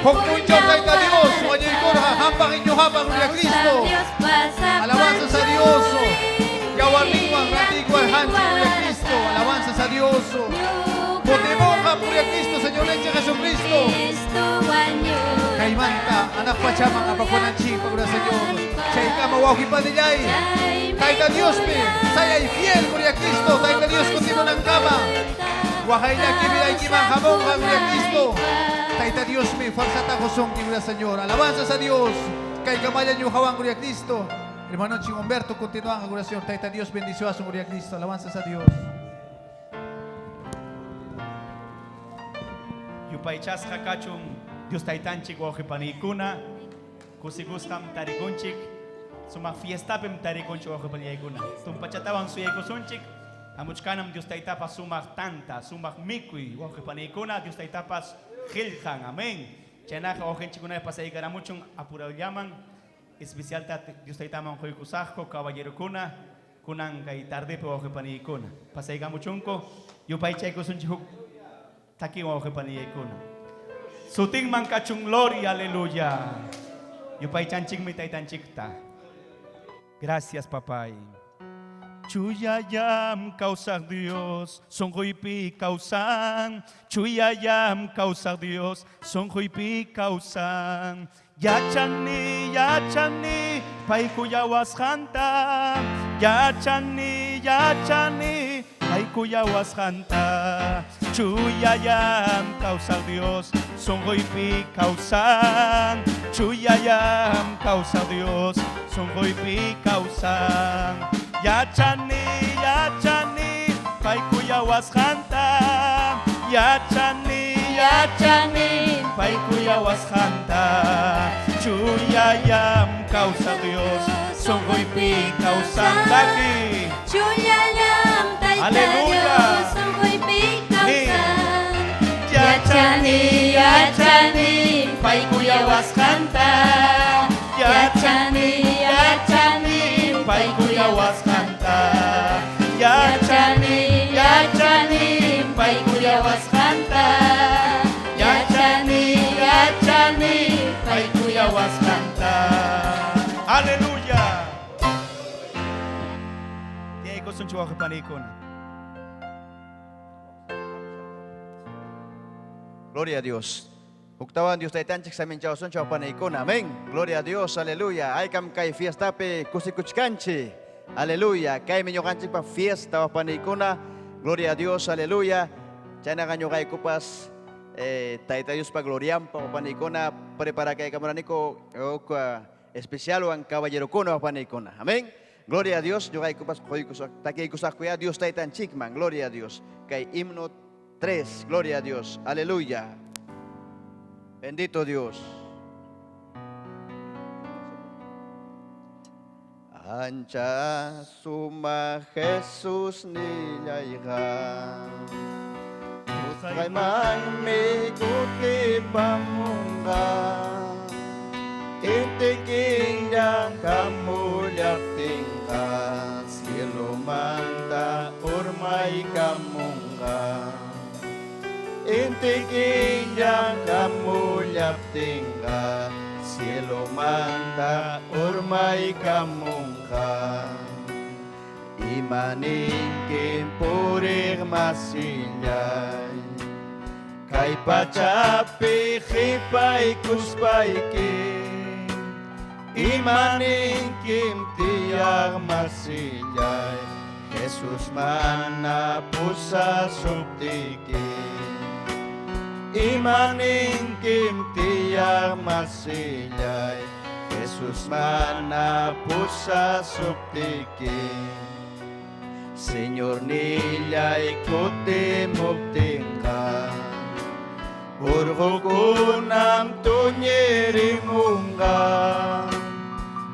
Huk punchaw Tayta Dios. Wañuykurqa hampaq iñuhapaq Gloria a Cristo. Alabanzas a Dios. Yawarninwan rantikwan hanchik Gloria a Cristo. Alabanzas a Dios. Kutimunqa Gloria a Cristo, Señor leche Jesucristo. Kaymanta anak pachaman apakunanchikpa Gloria Señor. Chaykama wawqipanillay. Tayta Diospi, sayay fiel Gloria a Cristo. Tayta Dios kutimunankama. Wahayllaki vidaykiman hamunqa Gloria a Cristo. Tayta Dios mi fuerza qosunki Gloria Señor. Alabanzas a Dios. Kaykamalla ñuqawan Gloria a Cristo. Hermano Ching Humberto continúan Gloria Señor. Tayta Dios bendició a su Gloria a Cristo. Alabanzas a Dios.
Yupaychasqa kachun Dios taytanchik wawqipaniykuna kusikusqam tarikunchik sumaq fiestapim tarikunchik wawqipaniykuna tumpachatawan suyaykusunchik hamuchkanam Dios taytapas sumaq tanta sumaq mikuy wawqipaniykuna Dios taytapas qillqan amén chaynaqa wawqinchikkunata pasaykaramuchun apurawllaman especialta Dios taytaman quykusaqku caballerokuna kunan kay tardepi wawqipaniykuna pasaykamuchunku yupaychaykusunchik huk takiwan wawqipaniykuna Sutinman kachun gloria, aleluya. Yupaychanchikmi taytanchikta. Gracias, papay. Chuyayam kawsaq Dios, sunquypi kawsan. Chuyayam kawsaq Dios, sunquypi kawsan. Yachani, yachani, paykuyawasqanta. Yachani, yachani, paykuyawasqanta. Chuyayam kawsaq Dios, sunquypi kawsan. Chuyayam kawsaq Dios, sunquypi kawsan. Yachani, yachani, paykuyawasqanta. Yachani, yachani, paykuyawasqanta. Chuyayam kawsaq Dios, sunquypi kawsan. Taki.
Chuyallam Tayta
Aleluya.
Dios, sunquypi kawsan.
Yachani,
Yachani, paykuyawasqanta. Yachani, yachani,
paykuyawasqanta.
Yachani, yachani, paykuyawasqanta. Yachani, yachani,
paykuyawasqanta. Aleluya. Tiyaykusunchik wawqipaniykuna.
Gloria a Dios. Huktawan Dios taytanchik saminchawsunchik wawpanaykuna. Amén. Gloria a Dios. Aleluya. Aykam kay fiestapi kusikuchkanchik. Aleluya. Kaymi ñuqanchikpa fiesta wawpanaykuna. Gloria a Dios. Aleluya. Chaynaqa ñuqaykupas Tayta Diospa glorianpa wawpanaykuna preparakaykamuraniko huk especialwan caballerokuna wawpanaykuna. Amén. Gloria a Dios. Ñuqaykupas quykusaq takiykusaqkuya Dios taytanchikman. Gloria a Dios. Kay himno 3. Gloria a Dios. Aleluya. Bendito Dios. Ancha suma Jesús nillayqa. Utqaymanmi kutipamunqa. Inti killa hamullaptinqa, cielomanta urmaykamunqa. Inti killa hamullaptinqa, Cielomanta urmaykamunqa. Imaninkim puriq masillay. Kay pachapi qhipaykuspayki. Imaninkim tiyaq masillay. Jesus mana pusasuptiki. Imaninkim tiyaq masillay. Jesus mana pusasuptiki. Señor nillay kutimuptinqa. Urqukunam tuñirimunqa.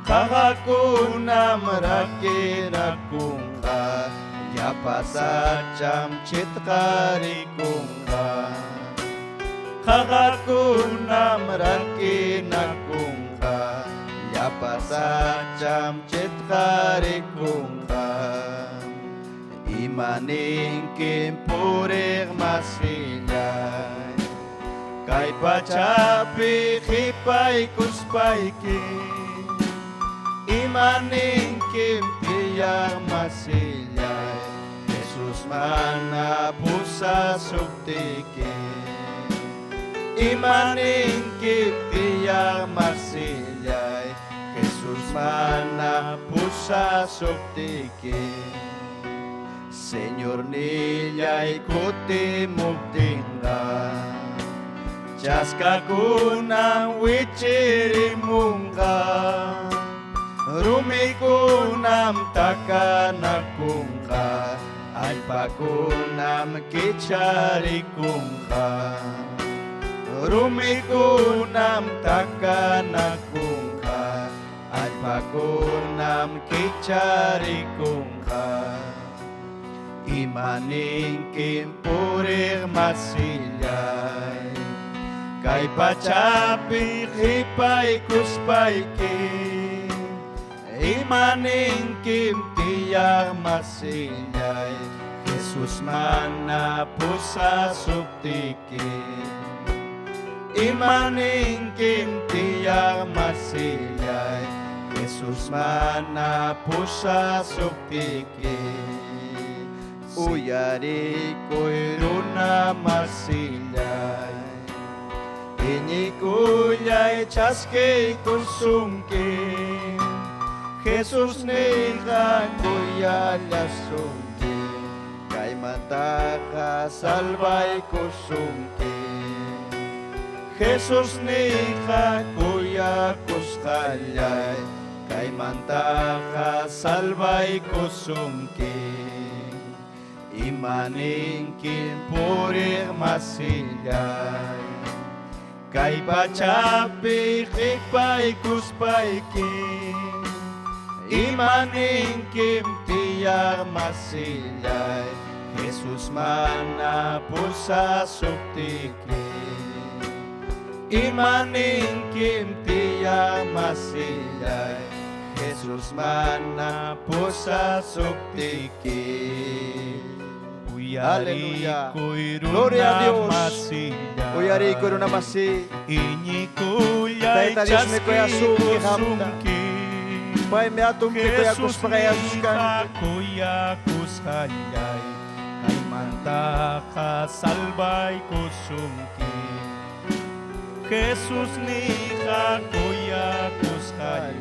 Qaqakunam rakirakunqa. Llapa sacham chitqarikunqa. Qaqakunam rakinakunqa. Llapa sacham chitqarikunqa. Imaninkim puriq masillay. Kay pachapi qhipaykuspayki. Imaninkim tiyaq masillay. Jesus mana pusasuptiki. Imaninkim tiyaq masillay. Jesus mana pusasuptiki. Señor nillay kutimuptinqa. Chaskakunam wichirimunqa. Rumikunam takanakunqa. Allpakunam kicharikunqa. Rumikunam takanakunqa. Allpakunam kicharikunqa. Imaninkim puriq masillay. Kay pachapi qhipaykuspayki. Imaninkim tiyaq masillay. Jesus mana pusasuptiki. Imaninkim tiyaq masillay. Jesus mana pusasuptiki. Uyarikuy runa masillay. Iñiykullay chaskiykusunki. Jesus niqa kuyallasunki. Kaymantaqa salvaykusunki. Jesus niqa kuyakusqallay. Kaymantaqa salvaykusunki. Imaninkim puriq masillay. Kay pachapi qhipaykuspayki. Imaninkim tiyaq masillay. Jesus mana pusasuptiki. Imaninkim tiyaq masillay. Jesus mana pusasuptiki.
Aleluya.
Uyarikuy
Gloria a
runa
Dios.
masillay.
Uyarikuy runa masi.
Iñiykullay
Tayta Dios mi kuyasunki hamta.
chaskiykusunki.
Paymi atumpi
Jesus
kuyakuspa kayasuskanki.
niqa kuyakusqallay. Kaymantaqa salvaykusunki. Jesus niqa kuyakusqallay.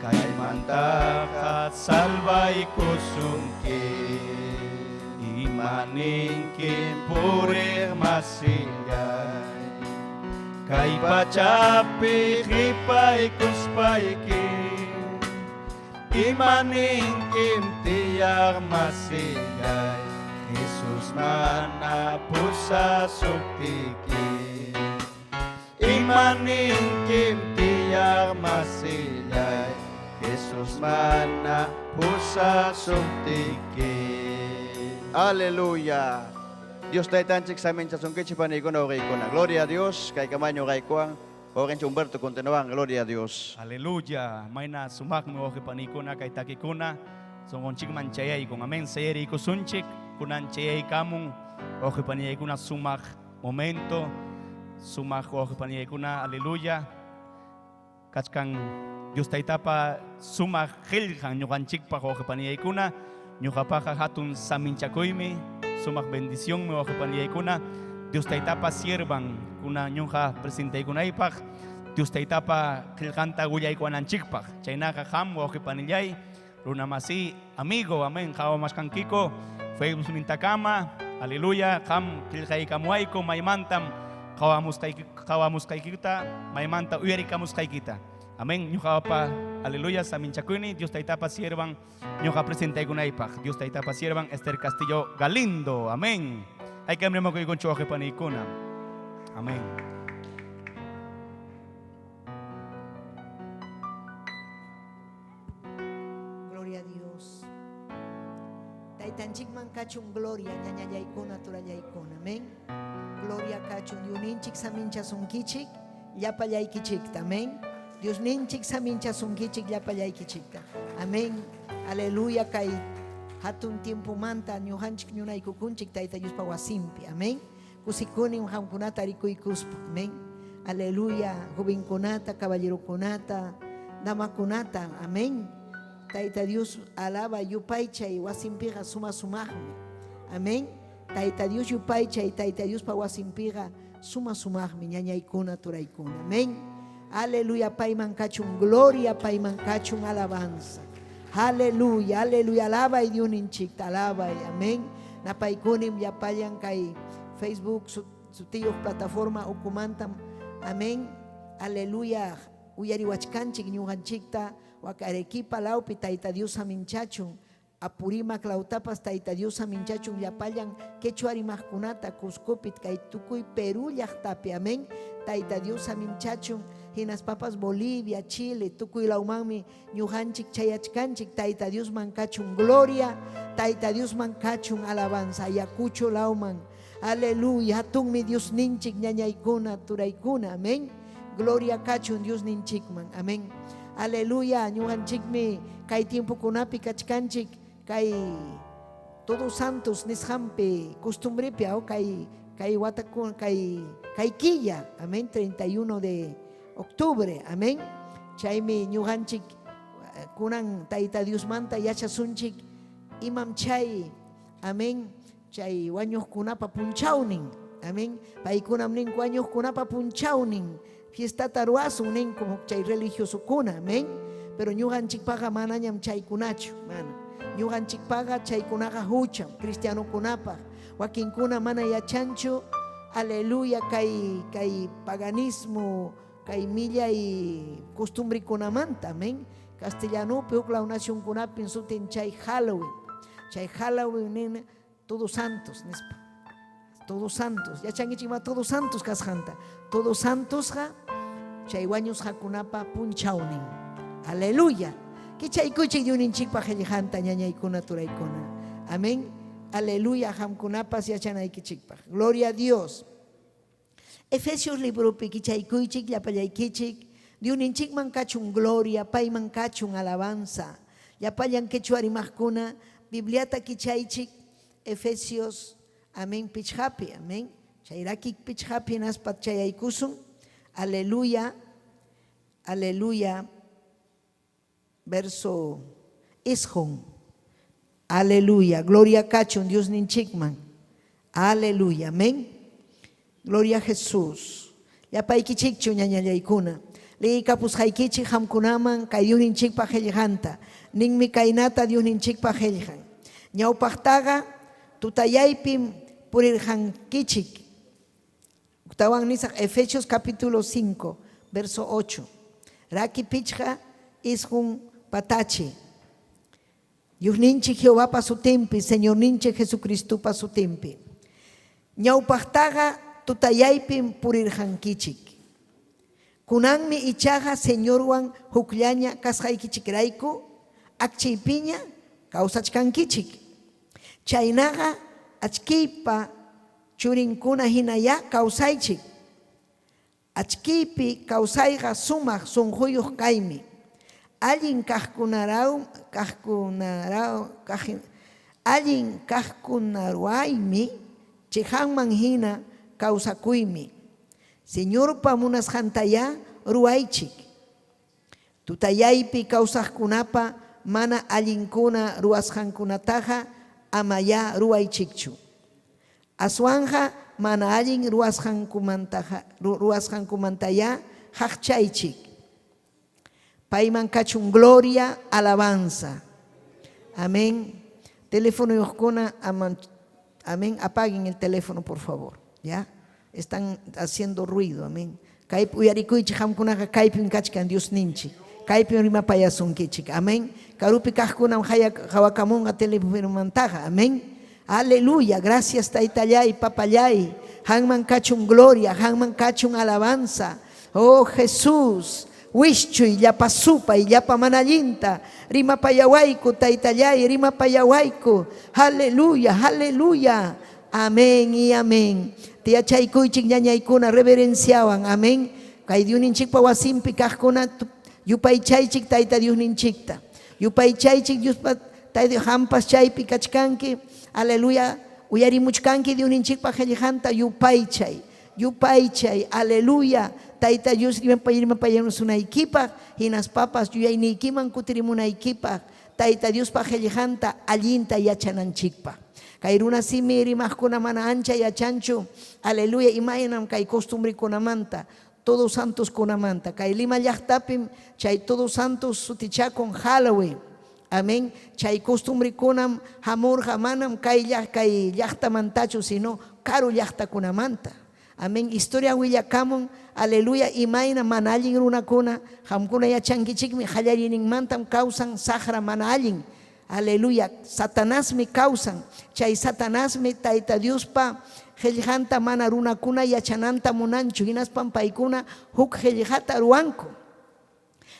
Kaymantaqa salvaykusunki. Imaninkim puriq masillay. Kay pachapi qhipaykuspayki. Imaninkim tiyaq masillay. Jesus mana pusasuptiki. Imaninkim tiyaq masillay. Jesus mana pusasuptiki.
Aleluya. Dios taytanchik saminchasunkichik paniykuna wawqiykuna. Gloria a Dios. Kay kamaño wawqaykuwan. Wawqinchik Humberto continúan. Gloria a Dios.
Aleluya. Mayna sumaqmi wawqi panikuna kay takikuna. Sunqunchikman chayaykun. Amén. Sayariykusunchik. Kunan chayaykamun. Wawqi paniykuna sumaq momento. Sumaq wawqi paniykuna. Aleluya. Kachkan Dios Taytapa sumaq qillqan ñuqanchikpaq wawqipaniyaykuna, ñuqapaqa hatun saminchakuymi, sumaq bendicionmi wawqipaniyaykuna, Dios Taytapa siervan kuna ñuqa presentaykunaypaq, Dios Taytapa qillqanta willaykuwananchikpaq. Chaynaqa qam wawqipanillay, Runa masi, amigo, amén, qawamasqankiku Facebook nintakama, aleluya, qam qillqaykamuwayku maymantam qawamusqaykita, maymanta uyarikamusqaykita. Amén, ñuqapa, aleluya, saminchakuyni, Dios Taytapa siervan, ñuqa presentaykunaypaq, Dios Taytapa siervan, Esther Castillo Galindo, amén. Hay que rimakuykunchu wawqipaniykuna. Amén.
Gloria a Dios. Taytanchikman kachun gloria, ñañallaykuna, turallaykuna. Amén. Gloria kachun. Diosninchik saminchasunkichik, llapallaykichikta. Amén. Diosninchik saminchasunkichik, llapallaykichikta. Amén. Aleluya. Kay hatun tiempomanta ñuqanchik ñunaykukunchik Tayta Diospa wasinpi. Amén. Kusikunim qamkunata rikuykuspa. Amén. Aleluya. Jovenkunata, caballerokunata, damakunata. Amén. Tayta Dios alaba yupaychay wasinpiqa suma sumaqmi. Amén. Tayta Dios yupaychay Tayta Diospa wasinpiqa suma sumaqmi ñañaykuna turaykuna. Amén. Aleluya. Payman kachun gloria, payman kachun alabanza. Aleluya, aleluya. Alabay Diosninchikta, alabay. Amén. Napaykunim llapallan kay Facebook sutiyuq plataforma ukumantam. Amén. Aleluya. Uyariwachkanchik ñuqanchikta wak Arequipa lawpi Tayta Dios saminchachun. Apurímac lawtapas Tayta Dios saminchachun llapallan quechua rimaqkunata Cuscopi kay tukuy Perú llaqtapi. Amén. Tayta Dios saminchachun hinaspapas Bolivia, Chile, tukuy lawmanmi ñuqanchik chayachkanchik. Tayta Diosman kachun gloria, Tayta Diosman kachun alabanza. Ayacucho lawman. Aleluya. Hatunmi Diosninchik ñañaykuna, turaykuna. Amén. Gloria kachun Diosninchikman. Amén. Aleluya. Ñuqanchikmi kay tiempokunapi kachkanchik kay Todos Santos nisqanpi costumbrepi kay kay watakuna kay kay killa. Amén. 31 de octubre. Amén. Chaymi ñuqanchik kunan Tayta Diosmanta yachasunchik imam chay. Amén. Chay wañuqkunapa punchawnin. Amén. Paykunam ninku wañuqkunapa punchawnin. Fiestata ruwasun ninku chay religiosokuna. Amén. Pero ñuqanchikpaqa manañam chaykunachu. Mana. Ñuqanchikpaqa chaykunaqa hucham cristianokunapaq. Wakinkuna mana yachanchu. Aleluya kay kay paganismo, kay millay costumbrikunamanta. Amén. Castellanopi huk law nacionkunapim sutin chay Halloween. Chay Halloween nina Todos Santos nispa. Todos Santos. Yachankichik ma Todos Santos kasqanta. Todos Santosqa chay wañusqakunapa punchawnin. Aleluya. Kichaykuychik Diosninchikpa qillqanta ñañaykuna turaykuna. Amén. Aleluya qamkunapas yachanaykichikpaq. Gloria a Dios. Efesios libropi kichaykuychik llapallaykichik. Diosninchikman kachun gloria, payman kachun alabanza. Llapallan quechua rimaqkuna Bibliata kichaychik Efesios, amén, pichqapi, amén. Chayraki pichqapi hinaspa chayaykusun. Aleluya, aleluya. Verso isqun. Aleluya. Gloria kachun Diosninchikman. Aleluya. Amén. Gloria a Jesús. Llapaykichikchu ñañallaykuna. Leykapusqaykichik qamkunaman kay Diosninchikpa qillqanta. Ninmi kaynata Diosninchikpa qillqan. Ñawpaqtaqa tutayaypim purirqankichik. Huktawan nisaq Efesios capítulo 5, verso 8. Raki pichqa isqun patachi. Diosninchik Jehovapa sutinpi, Señorninchik Jesucristopa sutinpi. Ñawpaqtaqa tutayaypim purirqankichik. Kunanmi ichaqa Señorwan hukllaña kasqaykichikrayku akchiypiña kawsachkankichik. Chaynaqa achkiypa churinkuna hinayá kawsaychik. Achkiypi kawsayqa sumaq sunquyuq kaymi. Allin allin kaqkunaraymi chiqanman hina kawsakuymi. Señorpa munasqantayá ruwaychik. Tutayaypi kawsaqkunapa mana allinkuna ruwasqankunataqa amayá ruwaychikchu. Aswanqa mana allin ruwasqankumantayá qaqchaychik. Payman kachun gloria, alabanza. Amén. Telefonoyuqkuna, amén, apaguen el teléfono, por favor. ¿Ya? Están haciendo ruido, amén. Kaypi uyarikuychik, qamkunaqa kaypim kachkan Diosninchik. Kaypim rimapayasunkichik, amén. Karupi kaqkunam qawakamunqa telefonomantaqa, amén. Aleluya, gracias Taytallay, Papallay. Qanman kachun gloria, qanman kachun alabanza. Oh Jesús, wischuy llapa supay, llapa mana allinta. Rimapayawayku, Taytallay, rimapayawayku. Aleluya, aleluya. Amén y amén. Tiyachaykuychik ñañaykuna reverenciawan, amén. Kay Diosninchikpa wasinpi kaqkuna yupaychaychik Tayta Diosninchikta. Yupaychaychik Diospa Tayta qampas chaypi kachkanki. Aleluya. Uyarimuchkanki Diosninchikpa qillqanta yupaychay. Yupaychay. Aleluya. Tayta Dios rimapayamusunaykipaq hinaspapas yuyayniykiman kutirimunaykipaq Tayta Diospa qillqanta allinta yachananchikpaq. Kay runa simi rimaqkuna mana ancha yachanchu, aleluya, imaynam kay costumbrekunamanta, Todos Santoskunamanta. Kay Lima llaqtapim chay Todos Santos sutichakun Halloween. Amén. Chay costumbrekunam hamurqa manam kay kay llaqtamantachu, sino karu llaqtakunamanta. Amén. Historia willakamun, aleluya, imayna mana allin runakuna, qamkuna yachankichikmi qallariyninmantam kawsan saqra mana allin. Aleluya. Satanasmi kawsan. Chay Satanasmi Tayta Diospa qillqanta mana runakuna yachananta munanchu, hinaspam paykuna huk qillqata ruwanku.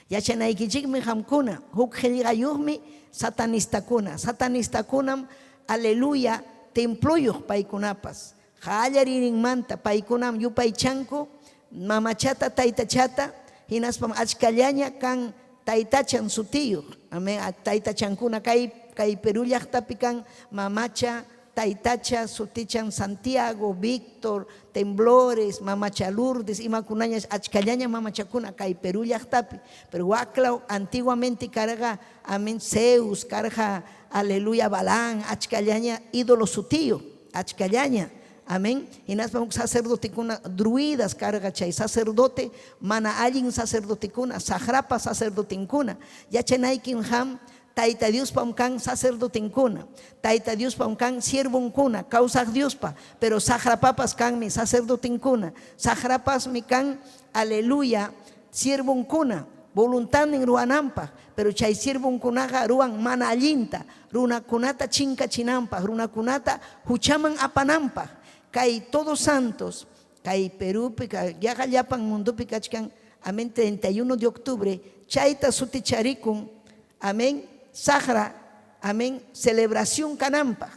Yachanaykichikmi qamkuna, huk qillqayuqmi satanistakuna. Satanistakunam, aleluya, temployuq paykunapas. Qallariyninmanta paykunam yupaychanku mamachata, taytachata, hinaspam achkallaña kan taytachan sutiyuq. Amén. Taytachankuna kay kay Perú llaqtapi kan mamacha, taytacha sutichan Santiago, Víctor, Temblores, mamacha Lourdes, imakunaña achkallaña mamachakuna kay Perú llaqtapi. Pero waklaw antiguamente karqa, amén, Zeus, karqa, aleluya, Balán, achkallaña ídolo sutiyuq, achkallaña. Amén. Hinaspa huk sacerdotekuna druidas karqa chay sacerdote, mana allin sacerdotekuna, saqrapa sacerdotenkuna. Yachanaykim qam Tayta Diospam kan sacerdotenkuna, Tayta Diospam kan siervonkuna, kawsaq Diospa, pero saqrapapas kanmi sacerdotenkuna, saqrapasmi kan, aleluya, siervonkuna, voluntadnin ruwananpaq, pero chay siervonkunaqa ruwan mana allinta, runakunata chinkachinanpaq, runakunata huchaman apananpaq. Kay Todos Santos, kay Perúpi, yaqa llapan mundopi kachkan, amén, 31 de octubre, chayta suticharikun, amén, saqra, amén, celebración kananpaq.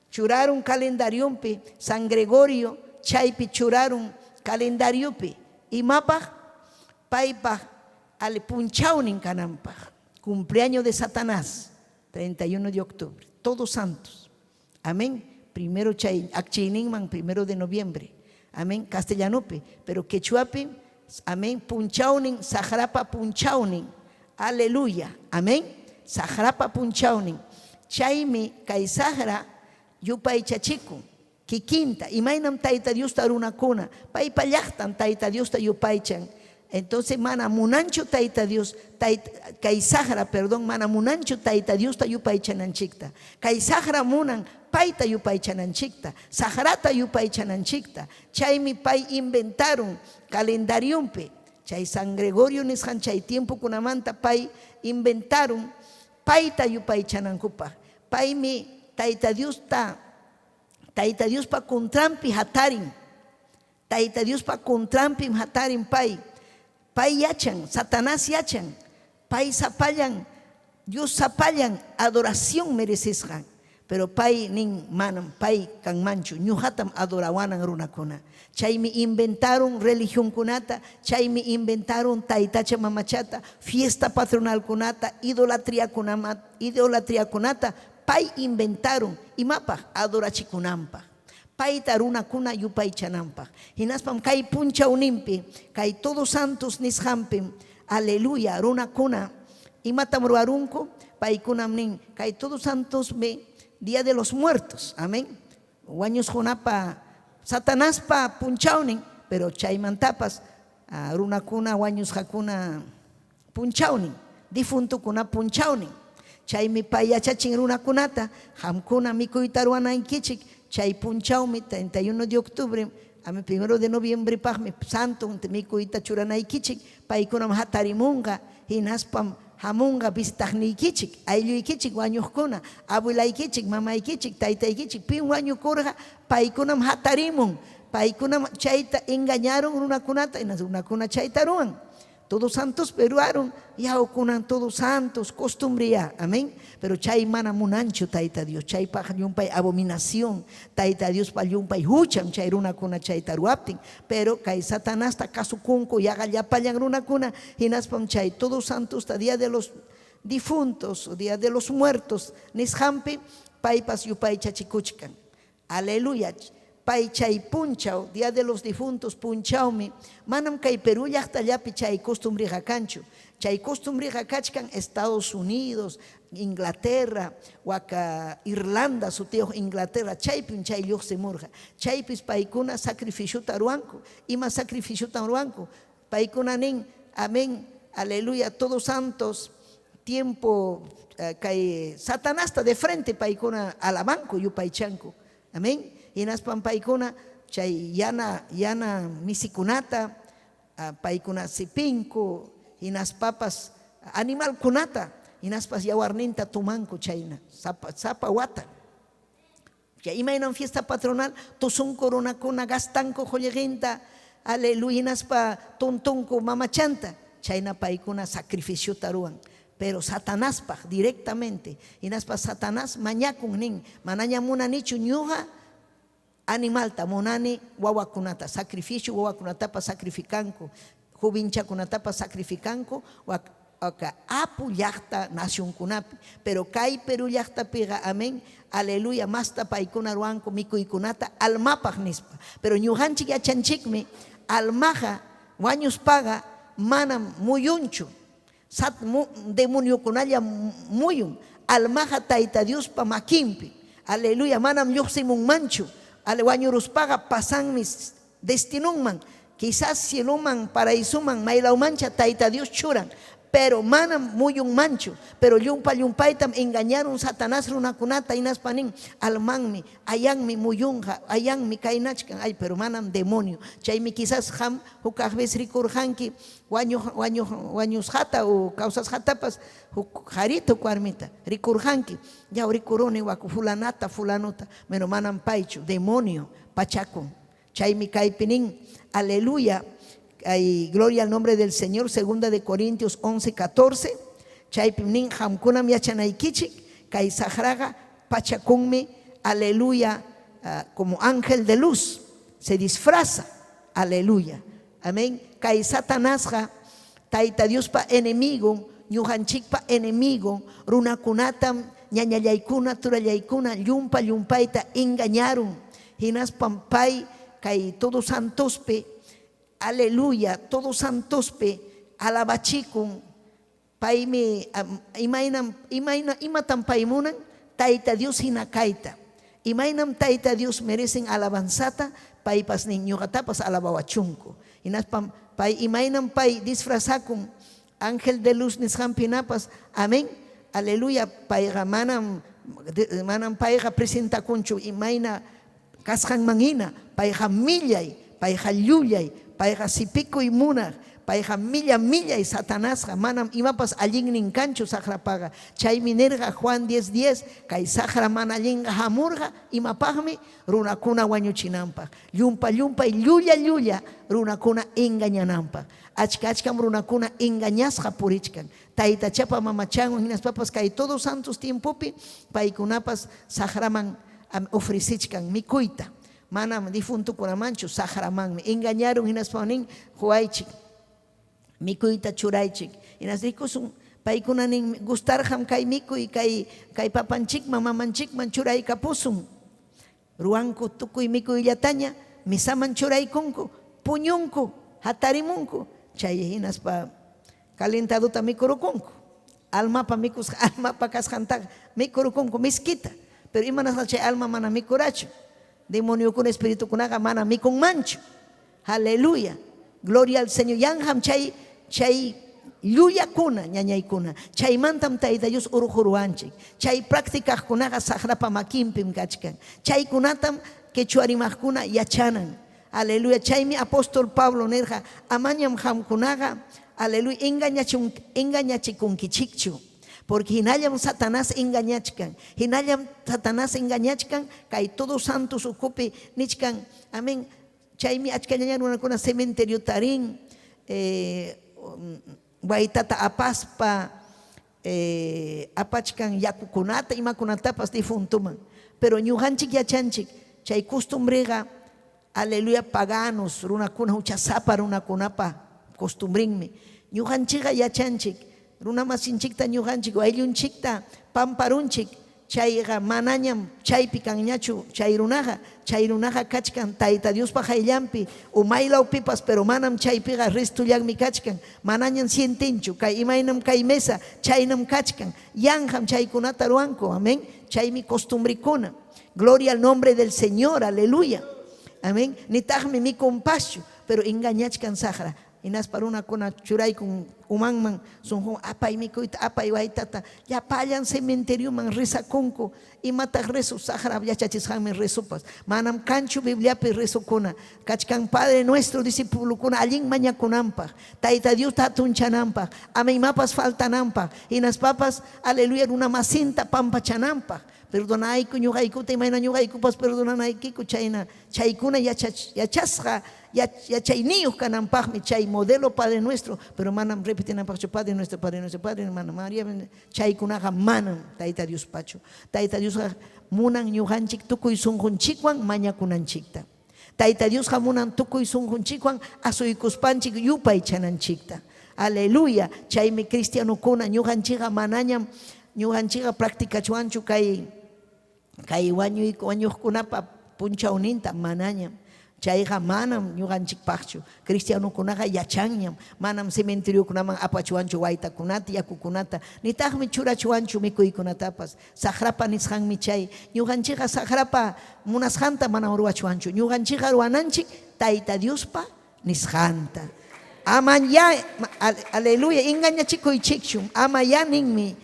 Churarun calendarionpi San Gregorio, chaypi churarun calendariopi. Imapaq? Paypaq al punchawnin kananpaq. Cumpleaños de Satanás, 31 de octubre. Todos santos. Amén. Primero chay akchiyninman, primero de noviembre. Amén. Castellanopi. Pero quechuapi, amén, punchawnin, saqrapa punchawnin. Aleluya. Amén. Saqrapa punchawnin. Chaymi kay saqra yupaychachikun kikinta. Imaynam Tayta Diosta runakuna, paypa llaqtan Tayta Diosta yupaychan. Entonces mana munanchu Tayta Dios, kay saqra, perdón, mana munanchu Tayta Diosta yupaychananchikta. Kay saqra munan payta yupaychananchikta, saqrata yupaychananchikta. Chaymi pay inventarun calendarionpi. Chay San Gregorio nisqan chay tiempokunamanta pay inventarun payta yupaychanankupaq. Paymi Tayta Diosta, Tayta Diospa contranpi hatarin. Tayta Diospa contranpim hatarin pay. Pay yachan, Satanás yachan, pay sapallan, Dios sapallan adoración merecesqan. Pero pay nin manam pay kanmanchu, ñuqatam adorawanan runakuna. Chaymi inventaron religionkunata, chaymi inventaron taytacha mamachata, fiesta patronalkunata, idolatriakunata, pay inventaron imapaq adorachikunanpaq. Payta runakuna yupaychananpaq. Hinaspam kay punchawninpi, kay Todos Santos nisqanpim, Aleluya, runakuna imatam ruwarunku? Paykunam nin, kay Todos Santosmi Día de los Muertos, amén. Wañusqunapa Satanaspa punchawnin, pero chaymantapas runakuna wañusqakuna punchawnin, difuntukuna punchawnin. Chaymi pay yachachin runakunata, qamkuna mikuyta ruwanaykichik, chay punchawmi 31 de octubre, ami 1 de noviembre paqmi santo mikuyta churanaykichik, paykunam hatarimunqa, hinaspam hamunqa visitaqniykichik, aylluykichik wañuqkuna, abuelaykichik, mamaykichik, taytaykichik, pim wañukurqa, paykunam hatarimun, paykunam chayta engañaron runakunata, hinas runakuna chayta ruwan. Todos Santos ruwarun, yawkunan Todos Santos, costumbre ya, amén. Pero chay mana munanchu Tayta Dios, chaypaq llumpay abominación, Tayta Diospa llumpay hucham chay runakuna chayta ruwaptin. Pero kay Satanasta kasukunku yaqa llapallan runakuna, hinaspam chay Todos Santos, Día de los Difuntos, Día de los Muertos, nisqanpi paypas yupaychachikuchkan. Aleluya. Pay chay punchaw, Día de los Difuntos punchawmi, manam kay Perú llaqtallapi chay costumbriqa kanchu. Chay costumbriqa kachkan Estados Unidos, Inglaterra, waka Irlanda sutiyuq Inglaterra, chaypim chay lluqsimurqa. Chaypis paykuna sacrificiota ruwanku. Ima sacrificiotan ruwanku? Paykuna nin, amén, aleluya, Todos Santos, tiempo kay Satanasta de frente paykuna alabanku, yupaychanku. Amén. Hinaspam paykuna chay yana, yana misikunata, paykuna sipinku, hinaspapas animalkunata, hinaspas yawarninta tumanku chayna, sapa, sapa wata. Chay imaynam fiesta patronal, tusunku runakuna gastanku qullqinta, aleluya, hinaspa tuntunku mamachanta, chayna paykuna sacrificiota ruwan. Pero Satanaspaq directamente, hinaspa Satanás mañakun nin, manaña munanichu ñuqa animalta, munani wawakunata, sacrificio wawakunatapas sacrificanku, jovinchakunatapas sacrificanku, waka apu llaqta nacionkunapi, pero kay Perú llaqtapiqa, amén, aleluya, masta paykuna ruwanku mikuykunata almapaq nispa. Pero ñuqanchik yachanchikmi, almaqa wañuspaqa manam muyunchu, sat demoniokunalla muyun, almaqa Tayta Diospa makinpi, aleluya, manam lluqsimunmanchu, wañuruspaqa pasanmi destinunman, quizás cieloman, paraísoman, maylawmancha Tayta Dios churan, pero manam muyunmanchu, pero llumpa llumpaytam engañaron Satanás runakunata hinaspa nin, almanmi, ayanmi muyunqa, ayanmi kaynachkan, ay, pero manam demonio. Chaymi quizás qam hukaq vez rikurqanki wañuq, wañuq, wañusqata o kawsasqatapas huk qarita huk warmita rikurqanki, yaw rikuruni waku fulanata, fulanota, pero manam paychu, demonio pachakun. Chaymi kaypi nin, aleluya, ay, gloria al nombre del Señor, segunda de Corintios 11, 14, chaypim nin, qamkunam yachanaykichik, kay saqraqa pachakunmi, aleluya, como ángel de luz, se disfraza, aleluya, amén. Kay Satanasqa, Tayta Diospa enemigo, ñuqanchikpa enemigo, runakunatam ñañallaykuna, turallaykuna, llumpa llumpayta engañaron, hinaspam pay kay Todos Santospi, aleluya, Todos Santospi alabachikun, paymi, imaynam, imayna, imatam pay munan, Tayta Dios hina kayta. Imaynam Tayta Dios merecen alabanzata, paypas nin ñuqatapas alabawachunku. Hinaspam pay imaynam pay disfrazakun ángel de luz nisqanpi hinapas, amén, aleluya, payqa manam, manam payqa presentakunchu imayna kasqanman hina, payqa millay, payqa llullay, payqa sipikuy munaq, payqa milla millay Satanasqa, manam imapas allinnin kanchu saqrapaqa. Chaymi nirqa Juan 10, 10, kay saqra mana allinqa hamurqa, imapaqmi runakuna wañuchinanpaq, llumpa llumpay llulla llulla runakuna engañananpaq. Achka achkam runakuna engañasqa purichkan. Taytachapa mamachanwan hinaspapas kay Todos Santos tiempopi paykunapas saqraman ofrecichkan mikuyta. Manam difuntukunamanchu, saqramanmi. Engañaron hinaspa nin, huaychik, mikuyta churaychik. Hinas rikusun, paykuna nin, gustarqam kay mikuy, kay papanchikman, mamanchikman churaykapusun. Ruwanku tukuy mikuyllataña, misaman churaykunku, puñunku, hatarimunku. Chay hinaspa Calentaduta mikurukunku. Almapa mikusqa, almapa kasqantaqa mikurukunku miskita. Pero imanasqa chay alma mana mikurachu? Demoniokuna, espiritukunaqa mana mikunmanchu. Aleluya. Gloria al Señor. Yanqam chay chay llullakuna, ñañaykuna. Chaymantam Tayta Dios urquruwanchik. Chay practicaqkunaqa saqrapa makinpim kachkan. Chaykunatam quechua rimaqkuna yachanan. Aleluya. Chaymi apóstol Pablo nirqa, amañam qamkunaqa, aleluya, engañachun engañachikunkichikchu. Porque hinallam Satanás engañachkan. Hinallam Satanás engañachkan kay todos santos ukupi nichkan, amén. Chaymi achkallaña runakuna cementeriota rin, eh, waytata apaspa, eh, apachkan yakukunata, imakunatapas difuntuman. Pero ñuqanchik yachanchik, chay costumbreqa, aleluya, paganos, runakuna, huchasapa runakunapa costumbrinmi. Ñuqanchikqa yachanchik, runamasinchikta ñuqanchik, ayllunchikta pamparunchik, chayqa manañam chaypi kanñachu chay runaqa, chay runaqa kachkan Tayta Diospa qayllanpi o maylawpipas, pero manam chaypiqa restullanmi kachkan, manañam sientinchu, kay imaynam kay mesa, chaynam kachkan, yanqam chaykunata ruwanku, amén. Chaymi costumbrikuna. Gloria al nombre del Señor, aleluya. Amén. Nitaqmi mikunpaschu, pero engañachkan saqra. Hinaspa runakuna churaykun umanman sunqun apay mikuyta, apay waytata, llapallan cementerioman rezakunku. Imataq rezo? Saqra yachachisqanmi rezopas. Manam kanchu Bibliapi rezokuna. Kachkan Padre Nuestro discipulokuna allin mañakunanpaq, Tayta Diosta hatunchananpaq, ama imapas faltananpaq, hinaspapas, aleluya, runa masinta pampachananpaq. Perdonayku ñuqaykuta imayna ñuqaykupas perdonanaykiku chayna chaykuna yachasqa yachayniyuq kananpaqmi chay modelo Padre Nuestro, pero manam repetinanpaqchu Padre Nuestro, Padre Nuestro, Padre hermano María, chaykunaqa manam Tayta Diospachu. Tayta Diosqa munan ñuqanchik tukuy sunqunchikwan mañakunanchikta. Tayta Diosqa munan tukuy sunqunchikwan asuykuspanchik yupaychananchikta. Aleluya. Chaymi cristianokuna ñuqanchikqa manañam ñuqanchikqa practicachwanchu kay kay wañuy wañuqkunapa punchawninta manañam. Chayqa manam ñuqanchikpaqchu. Cristianokunaqa yachanñam, manam cementeriokunaman apachwanchu waytakunata, yakukunata, nitaqmi churachwanchu mikuykunatapas. Saqrapa nisqanmi chay. Ñuqanchikqa saqrapa munasqanta manam ruwachwanchu. Ñuqanchikqa ruwananchik Tayta Diospa nisqanta. Ama ya, aleluya, engañachikuychikchu. Ama ya ninmi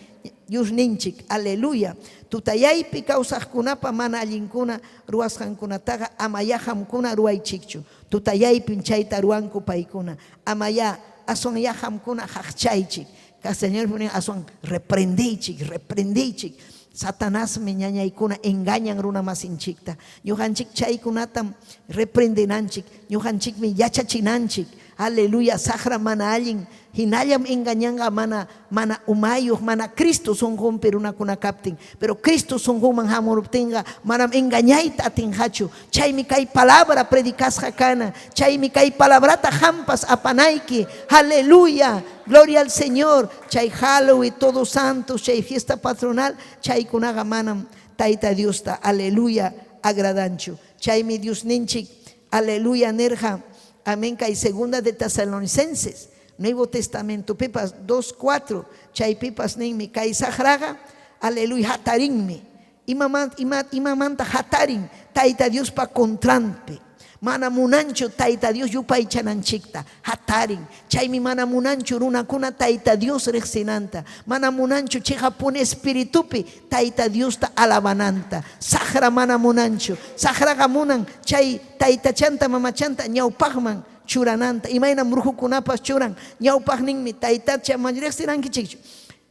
Diosninchik, aleluya. Tutayaypi kawsaqkunapa mana allinkuna ruwasqankunataqa ama ya qamkuna ruwaychikchu. Tutayaypim chayta ruwanku paykuna. Ama ya, aswan ya qamkuna qaqchaychik. Castellanopi nin aswan reprendeychik, reprendeychik. Satanasmi ñañaykuna engañan runamasinchikta. Ñuqanchik chaykunatam reprendenanchik, ñuqanchikmi yachachinanchik. Aleluya, saqra mana allin, hinallam engañanqa mana mana umayuq, mana Cristo sunqunpi runakuna kaptin. Pero Cristo sunqunman hamuruptinqa manam engañayta atinqachu. Chaymi kay palabra predicasqa kana. Chaymi kay palabrata qampas apanayki. Aleluya. Gloria al Señor. Chay Halloween, Todos Santos, chay fiesta patronal, chaykunaqa manam Tayta Diosta, aleluya, agradanchu. Chaymi Diosninchik, aleluya, nirqa, amén, kay segunda de Tesalonicenses, Nuevo Testamentopipas 2.4, chaypipas ninmi, kay saqraqa, aleluya, hatarinmi. Imamanta hatarin Tayta Diospa contranpi. Mana munanchu Tayta Dios yupaychananchikta. Hatarin. Chaymi mana munanchu runakuna Tayta Dios riqsinanta. Mana munanchu chiqapuni espiritupi Tayta Diosta alabananta. Saqra mana munanchu. Saqraqa munan chay taytachanta mamachanta ñawpaqman churananta. Imaynam brujokunapas churan. Ñawpaqninmi taytacha mana riqsirankichikchu.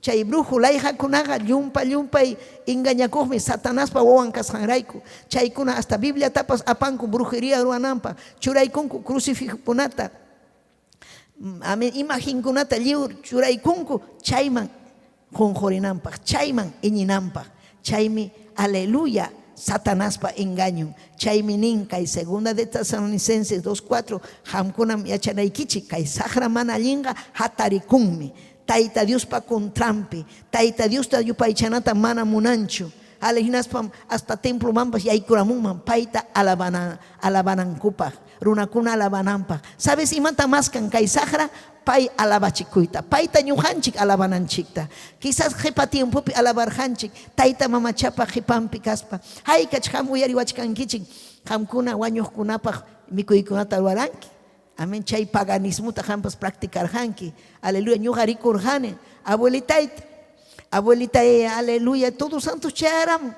Chay brujo layqakunaqa llumpa-llumpay engañakuqmi Satanaspa wawan kasqanrayku. Chaykuna hasta Bibliatapas apanku brujería ruwananpaq, churaykunku crucifijokunata, amén, imagenkunata lliw churaykunku chayman qunqurinanpaq, chayman iñinanpaq. Chaymi, aleluya, Satanaspa engañon. Chaymi nin kay segunda de Tesalonicenses 2.4, qamkunam yachanaykichik kay saqra mana allinqa hatarikunmi. Tayta Diospa contranpi, Tayta Diosta yupaychanata mana munanchu. Ale hinaspam hasta templomanpas yaykuramunman payta alabana, alabanankupaq, runakuna alabananpaq. Sabes imata maskan kay saqra? Pay alabachikuyta, payta ñuqanchik alabananchikta. Quizás qipa tiempopi alabarqanchik tayta mamachapa qipanpi kaspa. Haykach qam uyariwachkankichik qamkuna wañuqkunapaq mikuykunata ruwaranki. Amén. Chay paganismota qampas practicarqanki. Aleluya. Ñuqa rikurqani abuelitayta. Abuelitay, aleluya, todos santos chayaramun.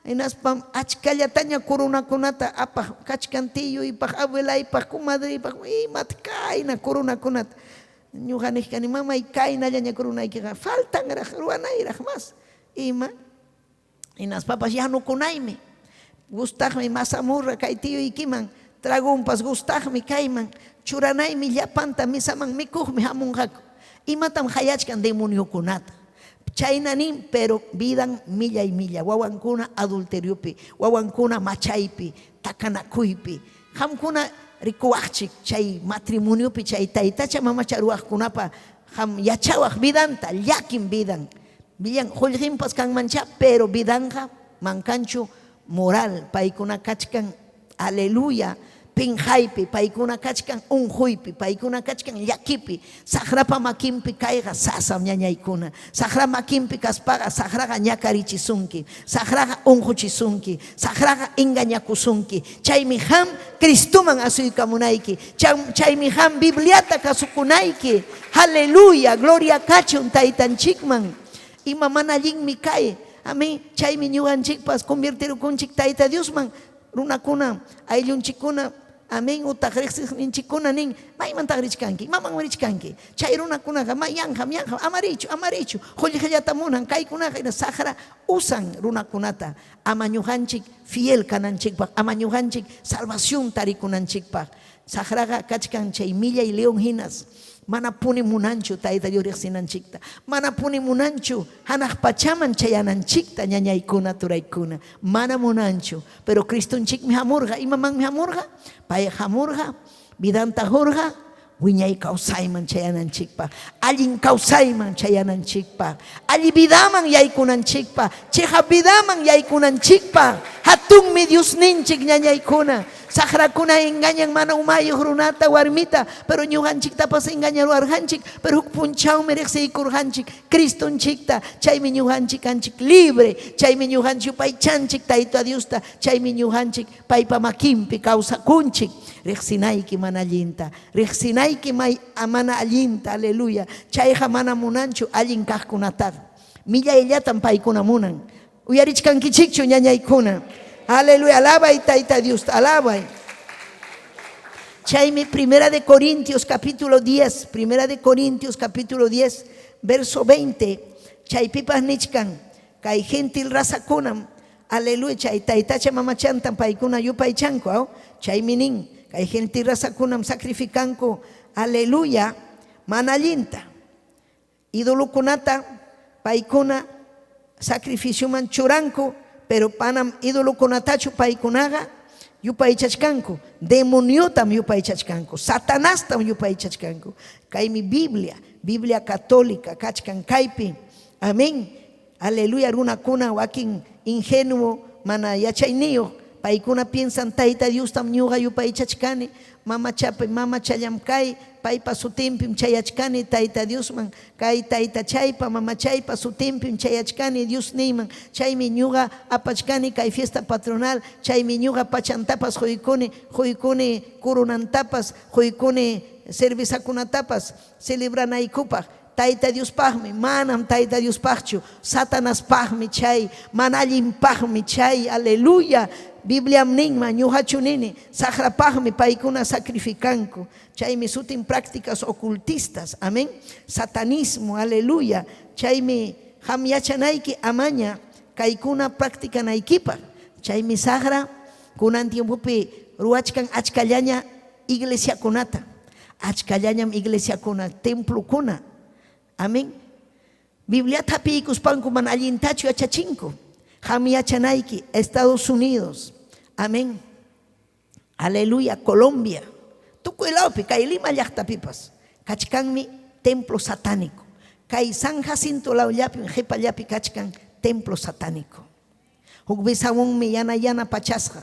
Hinaspam achkallataña coronakunata apaq kachkan tiyuypaq, abuelaypaq, comadreypaq, imata kayna coronakunata. Ñuqa niq kani, mamay, kaynallaña coronaykiqa, faltanraq, ruwanayraq más. Ima? Hinaspapas yanukunaymi. Gustaqmi mazamorra kay tiyuykiman, tragonpas gustaqmi kayman, churanaymi llapanta misaman mikuqmi hamunqaku. Imatam qayachkan demoniokunata. Chayna nin, pero vidan millay milla, wawankuna adulteriopi, wawankuna machaypi, takanakuypi. Qamkuna rikuwaqchik chay matrimoniopi chay taytacha mamacha ruwaqkunapa qam yachawaq vidanta, llakim vidan. Villan qullqinpas kanmanchá, pero vidanqa mankanchu moral, paykuna kachkan, aleluya, pinqaypi, paykuna kachkan unquypi, paykuna kachkan llakipi, saqrapa makinpi kayqa sasam ñañaykuna. Saqra makinpi kaspaqa saqraqa ñakarichisunki, saqraqa unquchisunki, saqraqa engañakusunki. Chaymi qam Cristoman asuykamunayki, chaymi qam Bibliata kasukunayki. Aleluya, gloria kachun taytanchikman. Ima mana allinmi kay. Amén. Chaymi ñuqanchikpas convertirukunchik Tayta Diosman. Runakuna, ayllunchikkuna, amén, utaq riqsiqninchikkuna nin, maymantaq richkanki? Imamanmi richkanki? Chay runakunaqa ma yanqam, yanqam, ama riychu, ama riychu. Qullqillata munan, kaykunaqa hina saqra usan runakunata. Ama ñuqanchik fiel kananchikpaq, ama ñuqanchik salvación tarikunanchikpaq. Saqraqa kachkan chay millay león hinas. Manapuni munanchu Tayta Dios riqsinanchikta. Manapuni munanchu hanaq pachaman chayananchikta ñañaykuna, turaykuna. Mana munanchu. Pero Cristonchikmi hamurqa. Imamanmi hamurqa? Pay hamurqa, vidanta qurqa, wiñay kawsayman chayananchikpaq, allin kawsayman chayananchikpaq, alli vidaman yaykunanchikpaq, cheqap vidaman yaykunanchikpaq. Hatunmi Diosninchik ñañaykuna. Saqrakuna engañan mana umayuq runata, warmita, pero ñuqanchiktapas engañaruwarqanchik, pero huk punchawmi riqsiykurqanchik Cristonchikta, chaymi ñuqanchik kanchik libre, chaymi ñuqanchik yupaychanchik Tayta Diosta, chaymi ñuqanchik paypa makinpi kawsakunchik. Riqsinayki mana allinta, riqsinayki may mana allinta, aleluya. Chayqa mana munanchu allin kaqkunataqa. Millayllatam paykuna munan. Uyarichkankichikchu ñañaykuna? Aleluya, alabay Tayta Diosta, alabay. Chaymi Primera de Corintios capítulo 10, Primera de Corintios capítulo 10, verso 20, chaypipas nichkan, kay gentil razakunam, aleluya, chay taytacha mamachantam paykuna yupaychanku, aw? Chaymi nin, kay gentil razakunam sacrificanku, aleluya, mana allinta. Idolokunata paykuna sacrificioman churanku, pero manam idolokunatachu paykunaqa yupaychachkanku, demoniotam yupaychachkanku, Satanastam yupaychachkanku. Kaymi Biblia, Biblia católica kachkan kaypi. Amén. Aleluya, runakuna wakin ingenuo, mana yachayniyuq, paykuna piensan Tayta Diostam ñuqa yupaychachkani, mamachapi mamachallam kay, paypa sutinpim chayachkani Tayta Diosman, kay taytachaypa mamachaypa sutinpim chayachkani Diosniyman, chaymi ñuqa apachkani kay fiesta patronal, chaymi ñuqa pachantapas quykuni, quykuni coronantapas, quykuni cervezakunatapas celebranaykupaq. Tayta Diospaqmi, manam Tayta Diospaqchu, Satanaspaqmi chay, mana allinpaqmi chay, aleluya. Bibliam ninman, ñuqachu nini, saqrapaqmi paykuna sacrificanku. Chaymi sutin prácticas ocultistas, amén. Satanismo, aleluya. Chaymi qam yachanayki amaña kaykuna practicanaykipaq. Chaymi saqra kunan tiempopi ruwachkan achkallaña iglesiakunata. Achkallañam iglesiakuna, templokuna. Amén. Bibliata hapiykuspanku mana allintachu yachachinku. Qam yachanayki Estados Unidos. Amén. Aleluya, Colombia. Tukuy lawpi, kay Lima llaqtapipas kachkanmi templo satánico. Kay San Jacinto lawllapim, qepallapi kachkan templo satánico. Huk besawunmi yana yana pachasqa.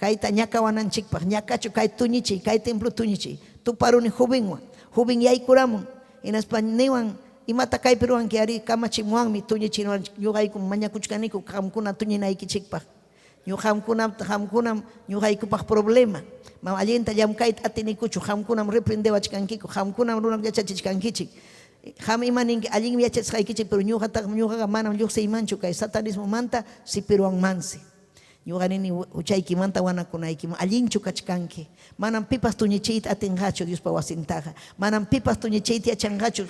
Kayta ñakawananchikpaq, ñakachu kay tuñichiy, kay templo tuñichiy. Tuparuni jovenwan. Joven yaykuramun. Hinaspa niwan, imata kaypi ruwanki ari kamachimuwanmi tuñichinuwanchik. Ñuqaykum mañakuchkaniku qamkuna tuñinaykichikpaq. Ñuqamkunam qamkunam ñuqaykupaq problema. Mam allinta llamkayta atinikuchu, qamkunam reprendewachkankiku, qamkunam runa yachachichkankichik. Qam ima ninki allinmi yachachisqaykichik, pero ñuqataq ñuqaqa manam lluqsiymanchu kay satanismomanta sipiruwanmansi. Ñuqa nini huchaykimanta wanakunaykim, allinchu kachkanki. Manam pipas tuñichiyta atinqachu Diospa wasintaqa. Manam pipas tuñichiyta yachanqachu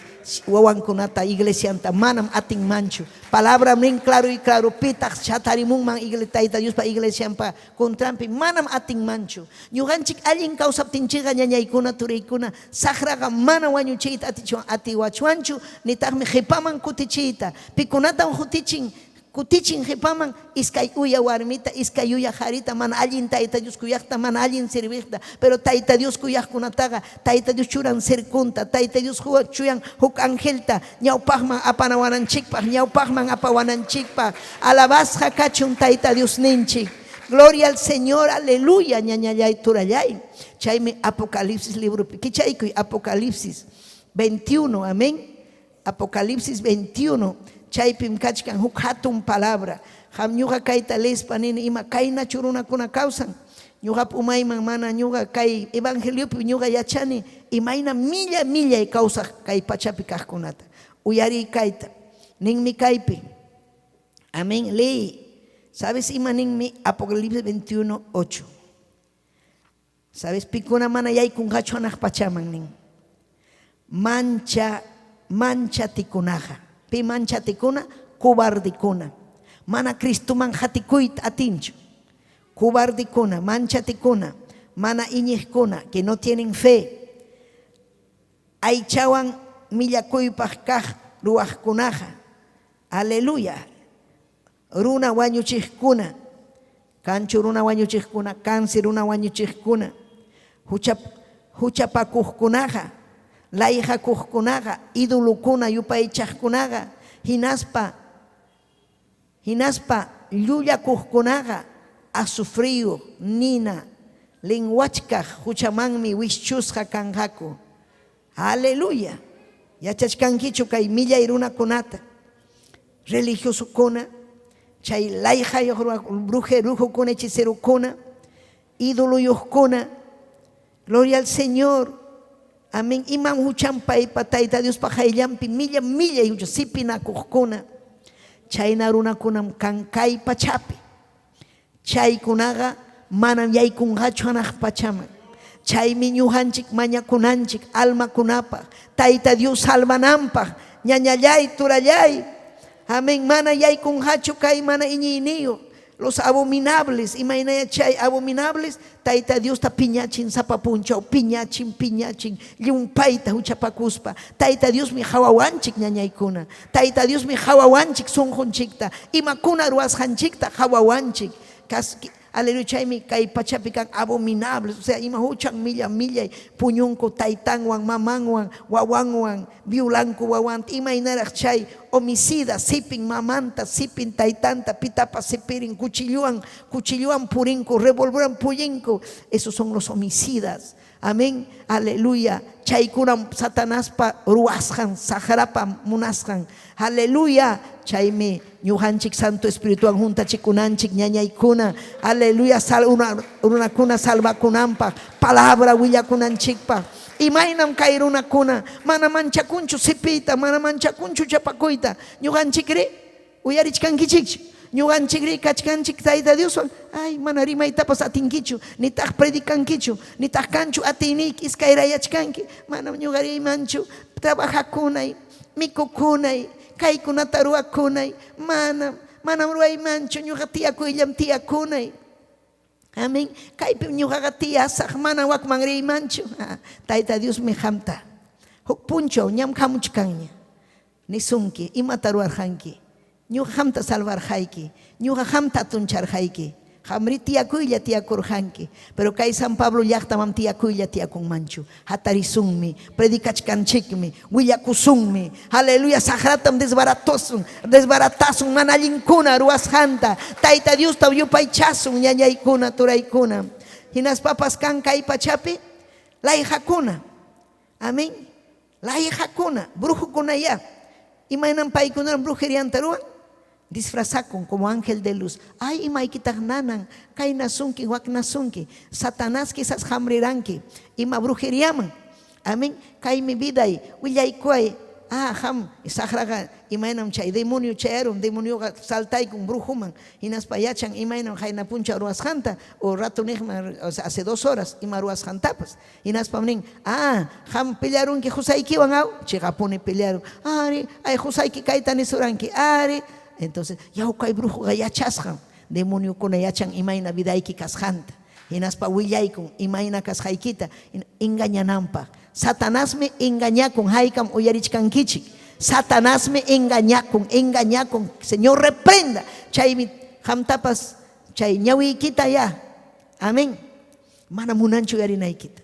wawankunata, iglesianta. Manam atinmanchu. Palabram nin claro y claro, pitaq chatarimunman Tayta Diospa iglesianpa contranpi, manam atinmanchu. Ñuqanchik allin kawsaptinchikqa ñañaykuna, turiykuna, saqraqa mana wañuchiyta atiwachwanchu, nitaqmi qipaman kutichiyta. Pikunatam kutichin? Kutichin qipaman iskay uya warmita, iskay uya qarita, mana allin Tayta Dios kuyaqta, mana allin serviqta. Pero Tayta Dios kuyaqkunataqa, Tayta Dios churan cerconta, Tayta Dios chuyan huk angelta ñawpaqman apanawananchikpaq, ñawpaqman apawananchikpaq. Alabasqa kachun Tayta Diosninchik. Gloria al Señor, aleluya, ñañallay, turallay. Chaymi Apocalipsis libropi, kichaykuy Apocalipsis 21, amén. Apocalipsis 21, chaypim kachkan huk hatun palabra. Qam ñuqa kayta leespa nini ima kaynachu runakuna kawsan. Ñuqap umayman mana ñuqa kay evangeliopi ñuqa yachani imayna milla millay kawsaq kay pachapi kaqkunata. Uyariy kayta. Ninmi kaypi. Amén. Leey. ¿Sabes ima ninmi Apocalipsis 21, 8? ¿Sabes pikuna mana yaykunqachu hanaq pachaman nin? Mancha manchatikunaqa. Pi manchatikuna? Cobardekuna. Mana Cristoman qatikuyta atinchu. Cobardekuna, manchatikuna, mana iñiqkuna, que no tienen fe. Aychawan millakuypaq kaq ruwaqkunaqa. Aleluya. Runa wañuchiqkuna. Kanchu runa wañuchiqkuna, kansi runa wañuchiqkuna. Hucha, huchapakuqkunaqa, layqakuqkunaqa, idolokuna yupaychaqkunaqa, hinaspa hinaspa llullakuqkunaqa azufriyuq, nina, linwachkaq huchamanmi wischusqa kanqaku. Aleluya! Yachachkankichu kay millay runakunata, religiosokuna, chay layqayuq brujekuna, hechicerokuna, idoloyuqkuna. Gloria al Señor. Amén. Imam huchan paypa Tayta Diospa qayllanpi milla millay hucha sipinakuqkuna. Chayna runakunam kan kay pachapi. Chaykunaqa manam yaykunqachu hanaq pachaman. Chaymi ñuqanchik mañakunanchik almakunapaq, Tayta Dios salvananpaq, ñañallay, turallay. Amén. Mana yaykunqachu kay mana iñiyniyuq. Los abominables, imaynaya chay abominables, Tayta Diosta piñachin sapa punchaw, piñachin, piñachin, llumpayta huchapakuspa. Tayta Diosmi qawawanchik ñañaykuna. Tayta Diosmi qawawanchik sunqunchikta, imakuna ruwasqanchikta qawawanchik. Aleluya, chaymi kay pachapi kan abominables, o sea, ima huchan milla millay puñunku taytanwan, mamanwan, wawanwan, violanku wawanta, imaynaraq chay homicida, sipin mamanta, sipin taytanta, pitapas sipirin, cuchilluwan, cuchilluwan purinku, revolverwan puyinku. Esos son los homicidas. Amén, aleluya. Chaykunam Satanaspa ruwasqan, saqrapa munasqan. Aleluya. Chaymi ñuqanchik Santo Espirituwan juntachikunanchik ñañaykuna. Aleluya, sal runakuna salvakunanpaq, palabra willakunanchikpaq. Imaynam kay runakuna mana manchakunchu sipiyta, mana manchakunchu chapakuyta. Ñuqanchikri uyarichkankichikchu. Ñuqanchikri kachkanchik Tayta Dioswan, ay, mana rimaytapas atinkichu, nitaq predicankichu, nitaq kanchu atiyniyki, iskayrayachkanki, manam ñuqa riymanchu, trabajakunay, mikukunay, kaykunata ruwakunay, manam, manam ruwaymanchu, ñuqa tiyakuyllam tiyakunay. Amén. Kaypim ñuqaqa tiyasaq, mana wakman riymanchu. Tayta Diosmi qamta huk punchaw ñam hamuchkanña. Nisunki, imata ruwarqanki? Ñuqa qamta salvarqayki, ñuqa qamta atuncharqayki. Qamri tiyakuylla tiyakurqanki, pero kay San Pablo llaqta mam tiyakuylla tiyakunmanchu. Hatarisunmi, predicachkanchikmi, willakusunmi. Aleluya, saqratam desbaratosun, desbaratasun mana allinkuna ruwasqanta. Tayta Diosta yupaychasun, ñañaykuna, turaykuna. Hinaspapas kan kay pachapi layqakuna. Amén. Layqakuna, brujukunayá. Imaynam paykunaram brujerianta ruwan? Disfrazakun como ángel de luz. Ay, imaykitaq nanan, kay nasunki, wak nasunki. Satanás quizás hamriranki. Ima brujeriaman. Amén. Kaymi viday, willaykuay. Ah, ham, saqraqa imaynam chay demonio chayarun, demonioqa saltaykun brujuman. Hinaspa yachan imaynam qayna punchaw ruwasqanta o rato niqman, o sea, hace 2 horas ima ruwasqantapas. Hinaspam nin, ah, qam pelearunki qusaykiwan aw, chiqapuni pelearun. Ari, ay qusayki kayta nisuranki, ari. Entonces, yaw kay brujuqa yachasqan, demoniokuna yachan imayna vidayki kasqanta. Hinaspa willaykun imayna kasqaykita engañananpaq. Satanasmi engañakun, haykam uyarichkankichik. Satanasmi engañakun, engañakun. Señor reprenda. Chaymi qamtapas chay ñawiykita ya. Amén. Mana munanchu uyarinaykita.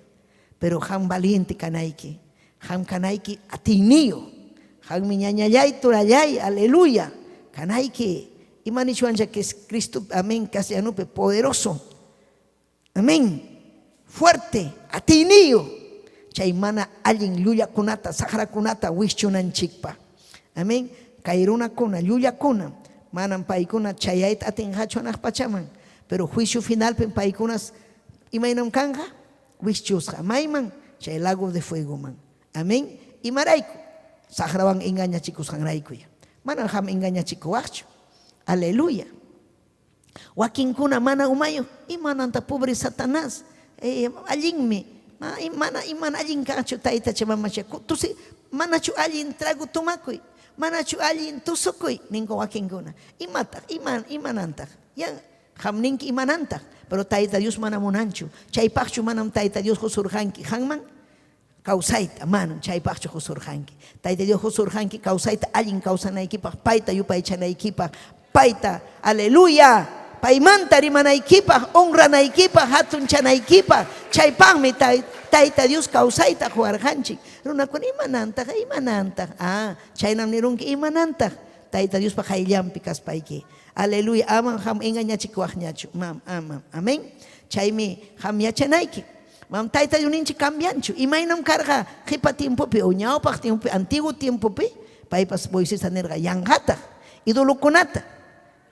Pero qam valiente kanayki. Qam kanayki atiyniyuq. Qammi ñañallay, turallay, aleluya. Kanayki. Ima nichwancha que es Cristo, amén, castellanupi, poderoso. Amén. Fuerte, atiyniyuq. Chay mana allin llullakunata, saqrakunata wischunanchikpaq. Amén. Kay runakuna, llullakuna, manam paykuna chayayta atinqachu hanaq pachaman. Pero juicio finalpim paykunas imaynam kanqa? Wischusqa. Mayman? Chay lago de fuegoman. Amén. Imarayku? Saqrawan engañachikusqanraykuya. Manam qam engañachikuwaqchu. Aleluya. Wakinkuna mana umayuq, imananta pobre Satanás, allinmi, mana imana allin kanchu taytacha mamacha, tusi, manachu allin trago tomakuy, manachu allin tusukuy, ninku wakinkuna. Imataq, ima, imanantaq? Ya, qam ninki imanantaq, pero Tayta Dios mana munanchu. Chaypaqchu manam Tayta Dios qusurqanki qanman? Kawsayta, manam chaypaqchu qusurqanki. Tayta Dios qusurqanki kawsayta allin kawsanaykipaq, payta yupaychanaykipaq, payta, aleluya, paymanta rimanaykipaq, honranaykipaq, hatunchanaykipaq. Chaypaqmi Tayta Dios kawsayta quwarqanchik. Runakuna, imanantaq, imanantaq? Ah, chaynam nirunki, imanantaq? Tayta Diospa qayllanpi kaspayki. Aleluya, amam qam engañachikuwaqñachu. Mam, amam. Amén. Chaymi qam yachanayki. Mam Tayta Diosninchik cambianchu. Imaynam karqa qipa tiempopi o ñawpaq tiempopi, antiguo tiempopi, paypas Moisesta nirqa yanqataq idolokunata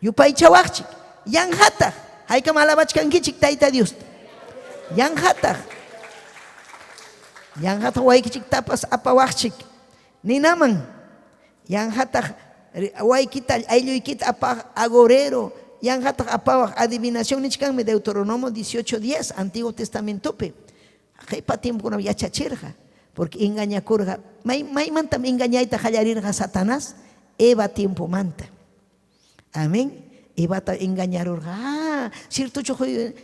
yupaychawaqchik, yanqataq haykam alabachkankichik Tayta Diosta. Yanqataq. Yanqataq waykichiktapas apawaqchik ninaman. Yanqataq waykita, aylluykita apaq agorero, yanqataq apawaq adivinación nichkanmi Deuteronomio 18:10, Antiguo Testamentopi. Qhipa tiempokunam yachachirqa, porque engañakurqa. May, maymantam engañayta qallarirqa Satanás? Eva tiempomanta. Amén. Evata engañarurqa. Ah, ciertochu,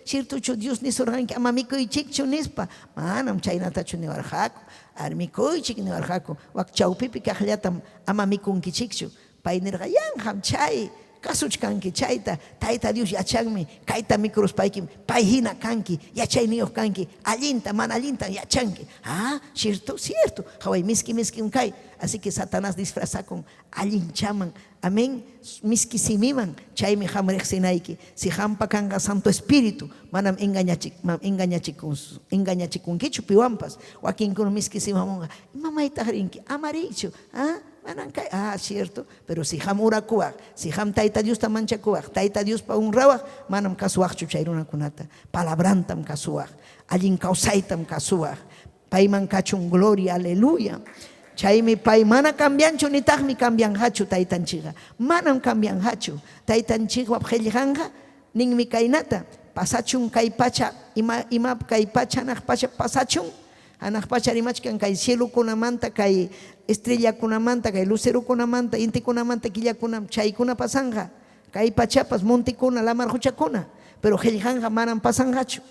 ciertochu Dios nisurqanki ama mikuychikchu nispa. Manam chaynatachu niwarqaku. Ar mikuychik niwarqaku. Wak chawpipi kaqllatam ama mikunkichikchu. Pay nirqa, yanqam chay, kasuchkanki chayta. Tayta Dios yachanmi, kayta mikuruspaykim pay hina kanki, yachayniyuq kanki, allinta, mana allinta yachanki. Ah, cierto, cierto. Qaway miski miskim kay. Así que Satanás disfrazakun allinchaman. Amén. Miski simiman, chaymi qam riqsinayki. Si qampa kanqa Santo Espíritu, manam engañachik, engañachikunkichu piwanpas. Wakinkuna miski simimunqa, imamaytaq rinki? Ama riychu. Ah, manan kay, ah, cierto. Pero si qam orakuwaq, si qam Tayta Diosta manchakuwaq, Tayta Diospa honrawaq, manam kasuwaqchu chay runakunata. Palabrantam kasuwaq, allin kawsaytam kasuwaq. Payman kachun gloria, aleluya. Chaymi pay mana cambianchu nitaqmi cambianqachu taytanchikqa. Manam cambianqachu. Taytanchikpa qillqanqa ninmi kaynata, pasachun kay pacha, ima, ima kay pacha hanaq pacha pasachun, hanaq pacha rimachkan kay cielokunamanta, kay estrellakunamanta, kay lucerokunamanta, intikunamanta, killakunam, chaykuna pasanqa. Kay pachapas, montekuna, lamar quchakuna. Pero qillqanqa manam pasanqachu.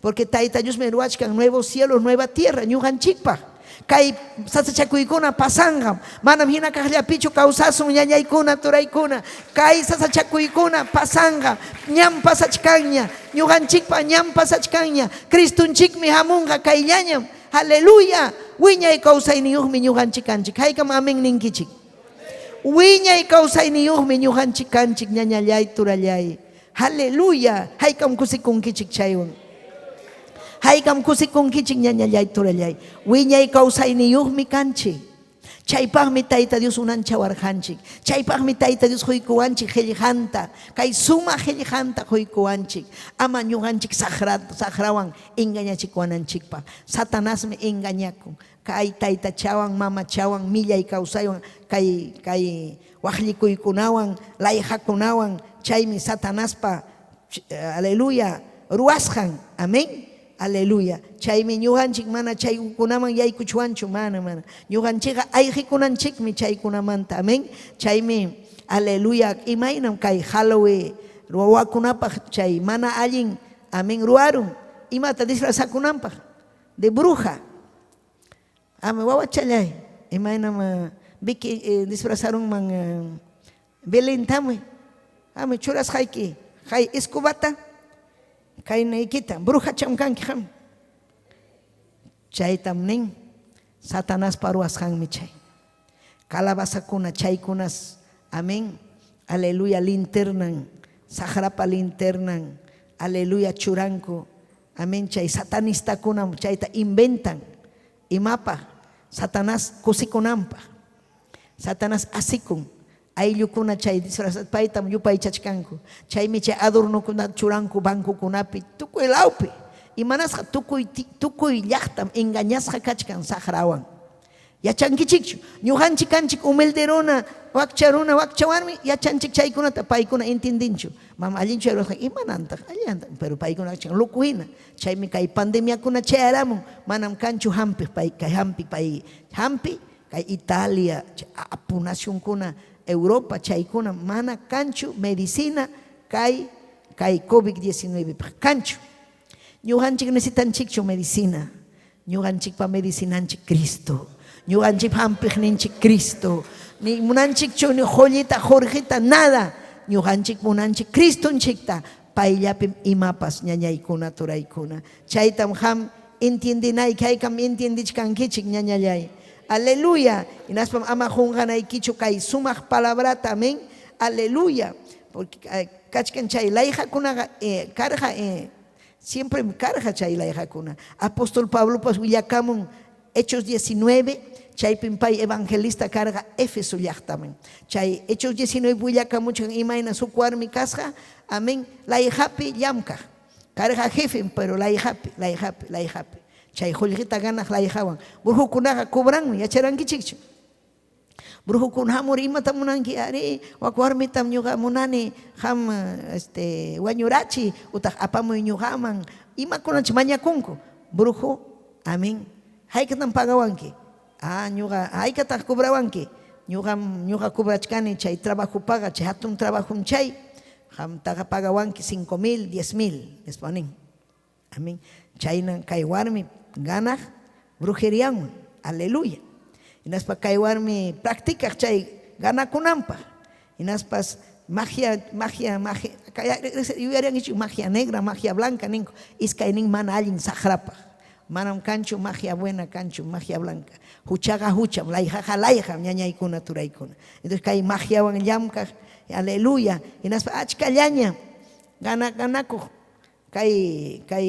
Porque Tayta Diosmi ruwachkan nuevo cielo, nueva tierra ñuqanchikpaq. Kay sasachakuykuna pasanqam. Manam hina kaqllapichu kawsasun ñañaykuna, turaykuna. Kay sasachakuykuna pasanqa. Ñam pasachkanña. Ñuqanchikpa ñam pasachkanña. Cristonchikmi hamunqa kayllañam. Aleluya. Wiñay kawsayniyuqmi ñuqanchik kanchik. Haykam amén ninkichik. Wiñay kawsayniyuqmi ñuqanchik kanchik ñañallay, turallay. Aleluya. Haykam kusikunkichik chaywan. Haykam kusikunkichik ñañallay, turallay. Wiñay kawsayniyuqmi kanchik. Chaypaqmi Tayta Dios unanchawarqanchik. Chaypaqmi Tayta Dios quykuwanchik qillqanta. Kay sumaq qillqanta quykuwanchik. Ama ñuqanchik saqra, saqrawan engañachikuwananchikpaq. Satanasmi engañakun. Kay taytachawan, mamachawan, millay kawsaywan, kay, kay waqllikuykunawan, layqakunawan, chaymi Satanaspa, aleluya, ruwasqan. Amén. Aleluya. Chaymi ñuqanchik mana chaykunaman yaykuchwanchu, mana, mana. Ñuqanchikqa ayqikunanchikmi chaykunamanta. Amén. Chaymi, aleluya, imaynam kay Halloween wawakunapaq chay mana allin, amén, ruwarun. Imata disfrazakunanpaq? De bruja. Ama wawachallay, imaynam Vicky disfrazarunman Belén tamuy. Hamuy churasqayki kay escobata, kaynaykita, brujacham kanki qam. Chaytam nin, Satanaspa ruwasqanmi chay. Calabazakuna chaykunas, amén, aleluya, linternan, saqrapa linternan, aleluya, churanku, amén, chay satanistakunam chayta inventan. Imapaq? Satanás kusikunanpaq. Satanás asikun. Ayllukuna chay disfrazat paytam yupaychachkanku. Chaymi chay adornokunata churanku bancokunapi, tukuy lawpi. Imanasqa tukuy tukuy llaqtam engañasqa kachkan saqrawan. Yachankichikchu? Ñuqanchik kanchik humilde runa, wakcha runa, wakcha warmi, yachanchik chaykunata, paykuna entiendenchu. Mama allinchu ruwasqan, imanantaq allanta, pero paykuna kachkan loco hina. Chaymi kay pandemiakuna chayaramun, manam kanchu hampiq pay, kay hampi pay hampi kay Italia, apu nacionkuna, Europa chaykuna mana kanchu medicina kay kay COVID-19 paq kanchu. Ñuqanchik necesitanchikchu medicina. Ñuqanchikpa medicinanchik Cristo. Ñuqanchikpa hampiqninchik Cristo. Ni munanchikchu ni qullita, qurqita, nada. Ñuqanchik munanchik Cristonchikta. Payllapim imapas ñañaykuna, turaykuna. Chaytam qam entiendenayki, haykam entiendechkankichik ñañallay. Aleluya. Hinaspam ama qunqanaykichu kay sumaq palabrata, amén. Aleluya. Porque kachkan chay layqakunaqa karqa siemprem karqa chay layqakuna. Apóstol Pablopas willakamun Hechos 19, chaypim pay evangelista karqa Éfeso llaqtaman. Chay Hechos 19 willakamuchkan imayna huk warmi kasqa, amén, layqapi llamkaq. Karqa jefen, pero layqapi, layqapi, layqapi. Chay qullqita ganaq layqawan. Brujokunaqa cobranmi, yacharankichikchu? Brujokuna hamur imatam munanki? Arí, wak warmitam ñuqa munani, qam este wañurachi utaq apamuy ñuqaman. Imakunach mañakunku. Brujo, amén. Haykatam pagawanki? Ah, ñuqa haykataq cobrawanki? Ñuqam ñuqa cobrachkani chay trabajopaqa, chay hatun trabajom chay. Qamtaqa pagawanki 5000, 10000, nispa nin. Amén. Chaynan kay warmi ganaq brujerianwan. Aleluya. Hinaspa kay warmi practicaq chay ganakunanpaq. Hinaspas magia, magia, magia, yuyariankichu magia negra, magia blanca ninku. Iskaynin mana allin saqrapaq. Manam kanchu magia buena kanchu magia blanca. Huchaqa hucham, layqaqa layqam, ñañaykuna, turaykuna. Entonces kay magiawan llamkaq, aleluya. Hinaspa achkallaña gana ganakuq Kay, kay,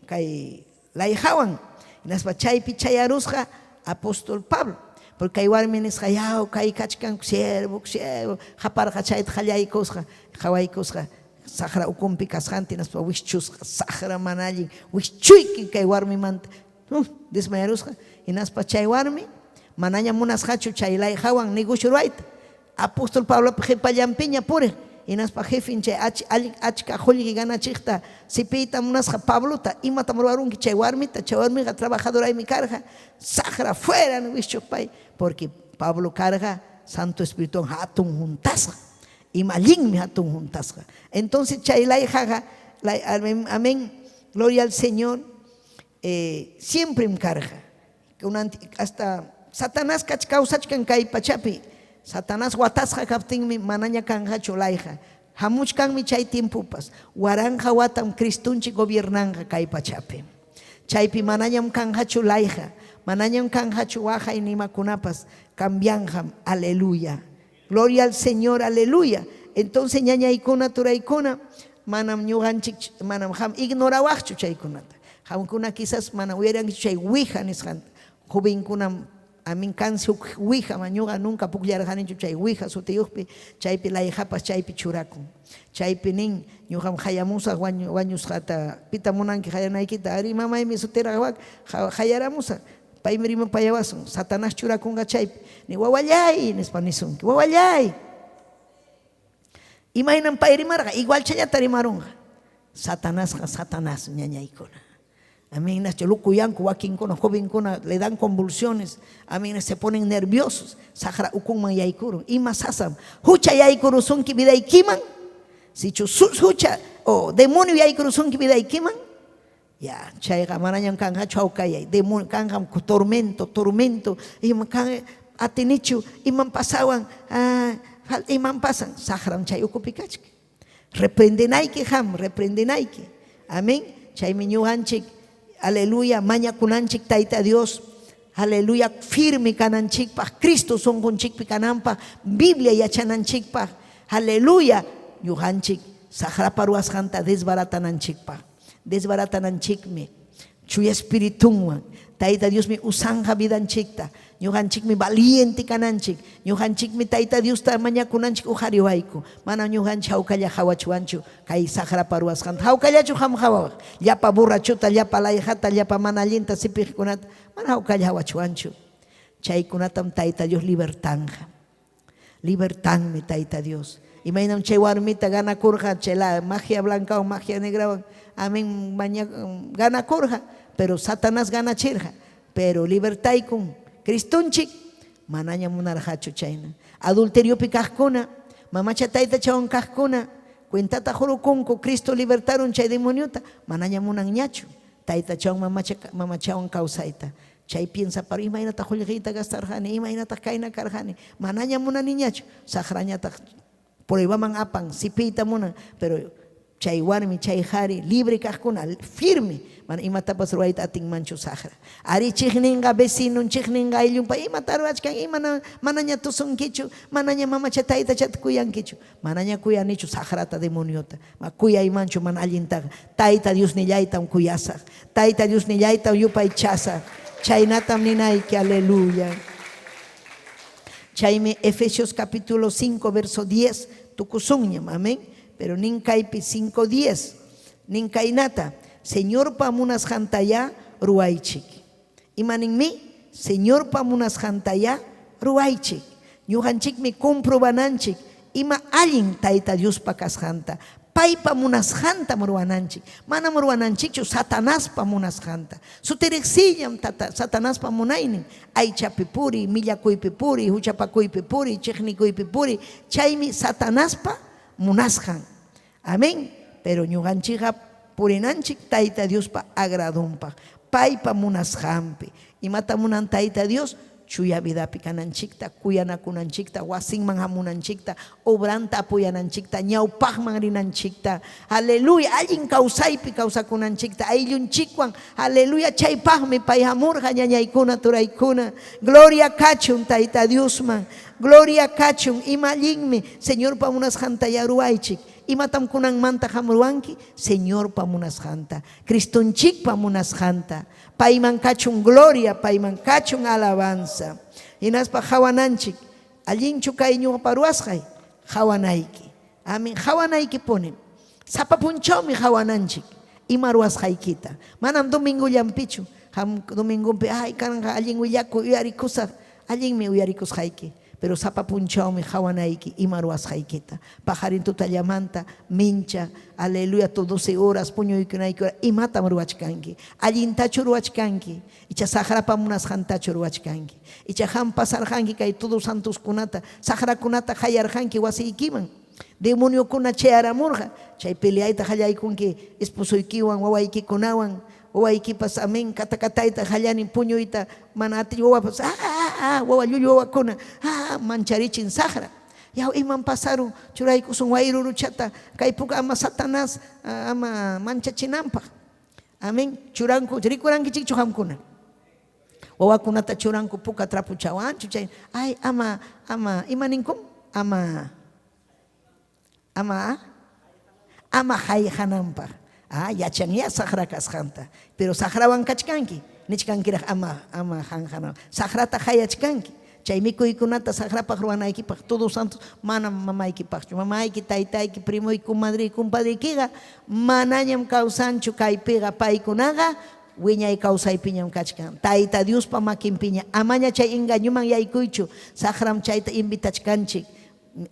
kay layqawan. Hinaspa chaypi chayarusqa apóstol Pablo. Porque kay warmi nisqa, yaw, kay kachkan siervo, siervo, qaparqa chayta qallaykusqa, qawaykusqa, saqra ukunpi kasqanta, hinaspa wischusqa, saqra mana allin, wischuyki kay warmimanta. Desmayarusqa. Hinaspa chay warmi manaña munasqachu chay layqawan negocio ruwayta. Apóstol Pablopa qipallanpiña puriq, hinaspa jefen chay allin achka qullqi ganachiqta sipiyta munasqa Pablota, imatam ruwarunki chay warmita? Chay warmiqa trabajadoraymi karqa, saqra fuera wischuq pay, porque Pablo karqa Santo Espirituwan hatun huntasqa, ima allinmi hatun huntasqa. Entonces chay layqaqa, amén, gloria al Señor, siemprem karqa. Kunan hasta Satanás kawsachkan kay pachapi. Satanás watasqa kaptinmi manaña kanqachu layqa. Hamuchkanmi chay tiempopas. 1000 watam Cristonchik gobiernanqa kay pachapi. Chaypi manañam kanqachu layqa. Manañam kanqachu waqay nimakunapas. Cambianqam. Aleluya. Gloria al Señor, aleluya. Entonces ñañaykuna, turaykuna, manam ñuqanchik, manam qam ignorawaqchu chaykunata. Qamkuna quizás mana uyarankichu chay ouija nisqanta. Jovenkunam amin kansi huk ouija, ñuqa nunca pukllarqanichu chay ouija sutiyuqpi, chaypi layqapas chaypi churakun. Chaypi nin, ñuqam qayamusaq wañusqata, pita munanki qayanaykita, ari mamaymi sutiraq wak, qayaramusaq. Paymi rimapayawasun, Satanás churakunqa chaypi. Ni wawallay, nispa nisunki, wawallay. Imaynam pay rimarqa, igual chayllata rimarunqa. Satanasqa Satanás ñañaykuna. Amén, nacho lukuyanku wakinkuna, jovenkuna le dan convulsiones. Amén, se ponen nerviosos. Saqra ukunman yaykurun. Ima sasam. Hucha yaykurusunki vidaykiman. Sichu hucha o demonio yaykurusunki vidaykiman. Ya, chayqa manañam kanqachu hawkayay. Demonio kanqam tormento, tormento. Ima kan atinichu, imam pasawan, imam pasan. Saqram chay ukupi kachkan. Reprendenayki qam, reprendenayki. Amén. Chaymi ñuqanchik, aleluya, mañakunanchik Tayta Dios, aleluya, firme kananchikpaq, Cristo sunqunchikpi kananpaq, Biblia yachananchikpaq, aleluya, ñuqanchik saqrapa ruwasqanta desbaratananchikpaq. Desbaratananchikmi Chuya Espiritunwan. Tayta Diosmi usanqa vidanchikta. Ñuqanchikmi valiente kananchik. Ñuqanchikmi Tayta Diosta mañakunanchik uqariwayku. Mana ñuqanchik hawkalla hawachuwanchu kay saqrapa ruwasqanta. Hawkallachu qam hawawaq. Llapa borrachota, llapa layqata, llapa mana allinta sipiqkunata. Mana hawkalla hawachuwanchu. Chaykunatam Tayta Dios libertanqa. Libertanmi Tayta Dios. Imaynam chay warmita ganakurqa chay la magia blancawan, magia negrawan, amén, ganakurqa, pero Satanás ganachirqa. Pero libertaykun Cristonchik, manaña munarqachu chayna. Adulteriopi kaqkuna, mamacha taytachawan kaqkuna, cuentata qurukunku Cristo libertarun chay demoniota, manaña munanñachu taytachawan mamachawan kawsayta. Chay piensa para imaynataq qullqiyta gastarqani, imaynataq kayna karqani, manaña munaniñachu, saqrañataq pruebaman apan, sipiyta munan, pero chay warmi, chay qhari, libre kaqkuna, firme, mana imatapas ruwayta atinmanchu saqra. Ari chiqninqa vecinun, chiqninqa ayllunpa, imata ruwachkan, imana manaña tusunkichu, manaña mamacha taytachata kuyankichu, manaña kuyanichu saqrata demoniota, ma kuyaymanchu mana allintaqa, Tayta Diosnillaytam kuyasaq, Tayta Diosnillaytam yupaychasaq, chaynatam ninayki, aleluya. Chaymi Efesios capítulo 5 verso 10 tukusunñam, amén. Pero nin kaypi 5:10, nin kaynata, Señorpa munasqantayá ruwaychik. Ima ninmi? Señorpa munasqantayá ruwaychik. Ñuqanchikmi comprobananchik ima allin Tayta Diospa kasqanta. Paypa munasqantam ruwananchik. Manam ruwananchikchu Satanaspa munasqanta. Sutiriqsiyllam Satanaspa munaynin. Aychapi puriy, millakuypi puriy, huchapakuypi puriy, chiqnikuypi puriy. Chaymi Satanaspa munasqan. Amén. Pero ñuqanchikqa purinanchik Tayta Diospa agradonpaq, paypa munasqanpi. Imata munan Tayta Dios? Chuya vidapi kananchikta, kuyanakunanchikta, wasinman hamunanchikta, obranta apoyananchikta, ñawpaqman rinanchikta. Aleluya, allin kawsaypi kawsakunanchikta, ayllunchikwan. Aleluya, chaypaqmi pay hamurqa, ñañaykuna, turaykuna. Gloria kachun Tayta Diosman. Gloria kachun, ima allinmi Señorpa munasqanta ruwaychik. Imatam kunanmanta hamurwanki? Señorpa munasqanta, Cristonchikpa munasqanta. Payman kachun gloria, payman kachun alabanza. Hinaspa qawananchik, allinchu kay ñuqapa ruwasqay? Qawanayki. Amin, qawanaykipuni. Sapa punchawmi qawananchik ima ruwasqaykita. Manam domingollampichu. Qam domingopi, ay kanqa allin willakuy uyarikusaq, allinmi uyarikusqayki. Pero sapa punchawmi qawanayki ima ruwasqaykita. Paqarin tutallamanta, mincha, aleluya, 12 horas puñuykunayki hora, imatam ruwachkanki. Allintachu ruwachkanki, icha saqrapa munasqantachu ruwachkanki. Icha qam pasarqanki kay todos santoskunata, saqrakunata qayarqanki wasiykiman. Demoniokuna chayaramurqa, chay peleayta qallaykunki esposoykiwan, wawaykikunawan, Wawaykipas amén katakatayta qallarin puñuyta mana atiy wawapas ah, ah, ah, wawa llullu wawakuna ah, mancharichin saqra. Yaw imam pasarun churaykusun wayruruchata kay puka ama Satanás ama manchachinanpaq. Amén. Churanku rikurankichikchu qamkuna. Wawakunata churanku puka trapuchawanchu chay ay ama ama ima ninkum ama ama ama hayqananpaq. Ah, yachanyá saqra kasqanta. Pero saqrawan kachkanki, nichkankiraq ama ama hanqana. Saqrata hayachkanki. Chay mikuykunata saqrapaq ruwanaykipaq todos santos manam mamaykipaqchu. Mamayki, taytayki, primoyki, comadreyki, compadreykiqa manañam kawsanchu kaypiqa. Paykunaqa wiñay kawsaypiñam kachkan. Tayta Diospa makinpiña. Amaña chay engañoman yaykuychu. Saqram chayta invitachkanchik.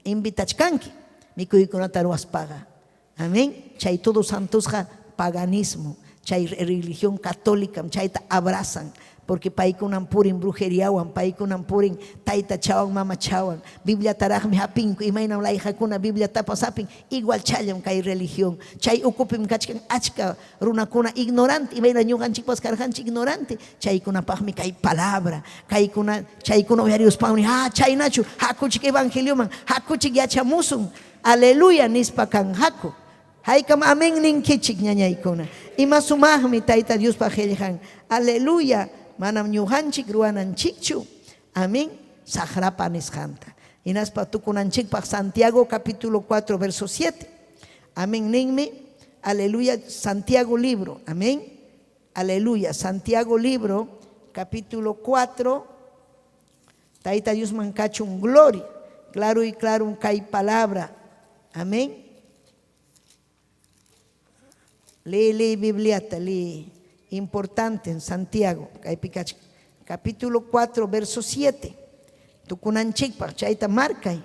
Invitachkanki mikuykunata ruwaspaqa. Amén. Chay todos santosqa paganismo. Chay religión católica chayta abrazan. Porque paykunam purin brujeriawan, paykunam purin taytachawan, mamachawan. Bibliataraqmi hapinku, imaynam layqakuna Bibliatapas hapin, igual challam kay religión. Chay ukupim kachkan achka runakuna ignorante, imayna ñuqanchikpas karqanchik ignorante. Chaykunapaqmi kay palabra, kaykuna, chaykuna uyariruspanmi, ah, chaynachu, hakuchik evangelioman, hakuchik yachamusun, aleluya nispa kanqaku. Haykam amén ninkichik ñañaykuna. Ima sumaqmi Tayta Diospa qillqan. Aleluya. Manam ñuqanchik ruwananchikchu. Amén. Saqrapa nisqanta. Hinaspa tukunanchikpaq Santiago capítulo 4 verso 7. Amén ninmi. Aleluya. Santiago libro. Amén. Aleluya. Santiago libro capítulo 4. Tayta Diosman kachun gloria. Claro y claro kay palabra. Amén. Lee, lee Bibliata, lee. Importante en Santiago, capítulo 4, verso 7. Tukunanchikpaq chayta markay.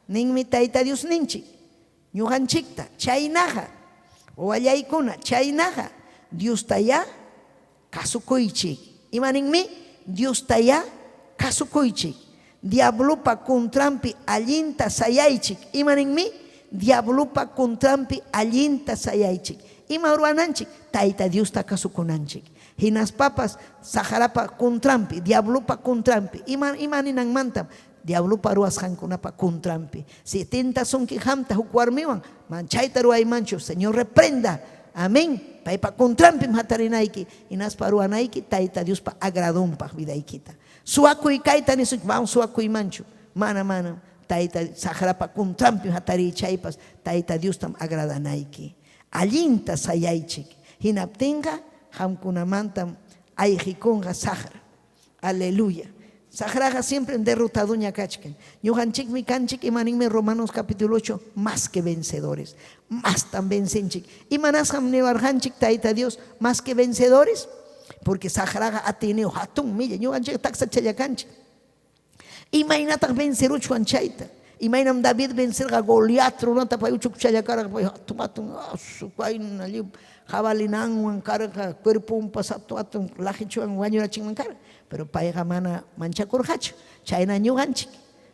Ninmi Tayta Dios ninchik. Ñuqanchikta, chaynaqa, wawallaykuna, chaynaqa, Diostayá kasukuychik. Ima ninmi? Diostayá kasukuychik. Diablopa contranpi allinta sayaychik. Ima ninmi? Diablopa contranpi allinta sayaychik. Ima ruwananchik? Tayta Diosta kasukunanchik. Hinaspapas saqrapa contranpi, diablopa contranpi. Ima ima ninanmantam? Diablopa ruwasqankunapa contranpi. Si tentasunki qamta huk warmiwan, man chayta ruwaymanchu, Señor reprenda. Amén. Paypa contranpim hatarinayki, hinaspa ruwanayki Tayta Diospa agradonpaq vidaykita. Suwakuy kayta nisunki, vamos suwakuymanchu. Mana, mana. Tayta saqrapa contranpim hatariy chaypas Tayta Diostam agradanayki. Allinta sayaychik. Hinaptinqa qamkunamantam ayqikunqa saqra. Aleluya. Saqraqa siempre derrotadoña kachkan. Ñuqanchikmi kanchik, imaninmi Romanos capítulo 8, más que vencedores. Más tan vencenchik. Imanasqam niwarqanchik Tayta Dios, más que vencedores? Porque saqraqa atiyniyuq hatun milla, ñuqanchik taksachalla kanchik. Imaynataq venceruchwan chayta? Imaynam David vencerqa Goliat runata pay uchukchalla karqa, pay hatun hatun asu kayna lliw jabalinanwan karqa, cuerponpas hatun hatun laqichuwan wañurachinman karqa, pero payqa mana manchakurqachu. Chayna ñuqanchik.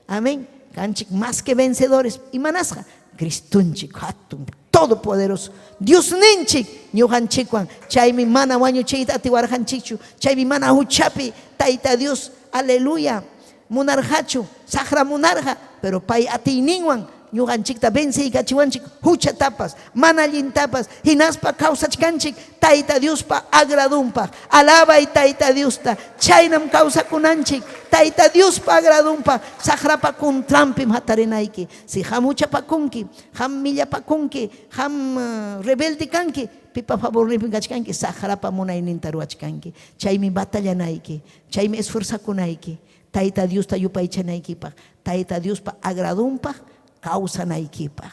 Amén. Kanchik más que vencedores. Imanasqa? Cristonchik hatun todopoderoso. Diosninchik ñuqanchikwan. Chaymi mana wañuchiyta atiwarqanchikchu. Chaymi mana huchapi Tayta Dios, aleluya, munarqachu, saqra munarqa, pero pay atiyninwan ñuqanchikta venceykachiwanchik huchatapas, mana allintapas, hinaspa kawsachkanchik Tayta Diospa agradunpaq. Alabay Tayta Diosta, chaynam kawsakunanchik Tayta Diospa agradunpaq, saqrapa contranpim hatarinayki. Si qam huchapakunki, qam millapakunki, qam rebelde kanki, pipa favorninpi kachkanki, saqrapa munayninta ruwachkanki. Chaymi batallanayki, chaymi esforzakunayki, Tayta Diosta yupaychanaykipaq, Tayta Diospa agradunpaq kawsanaykipaq.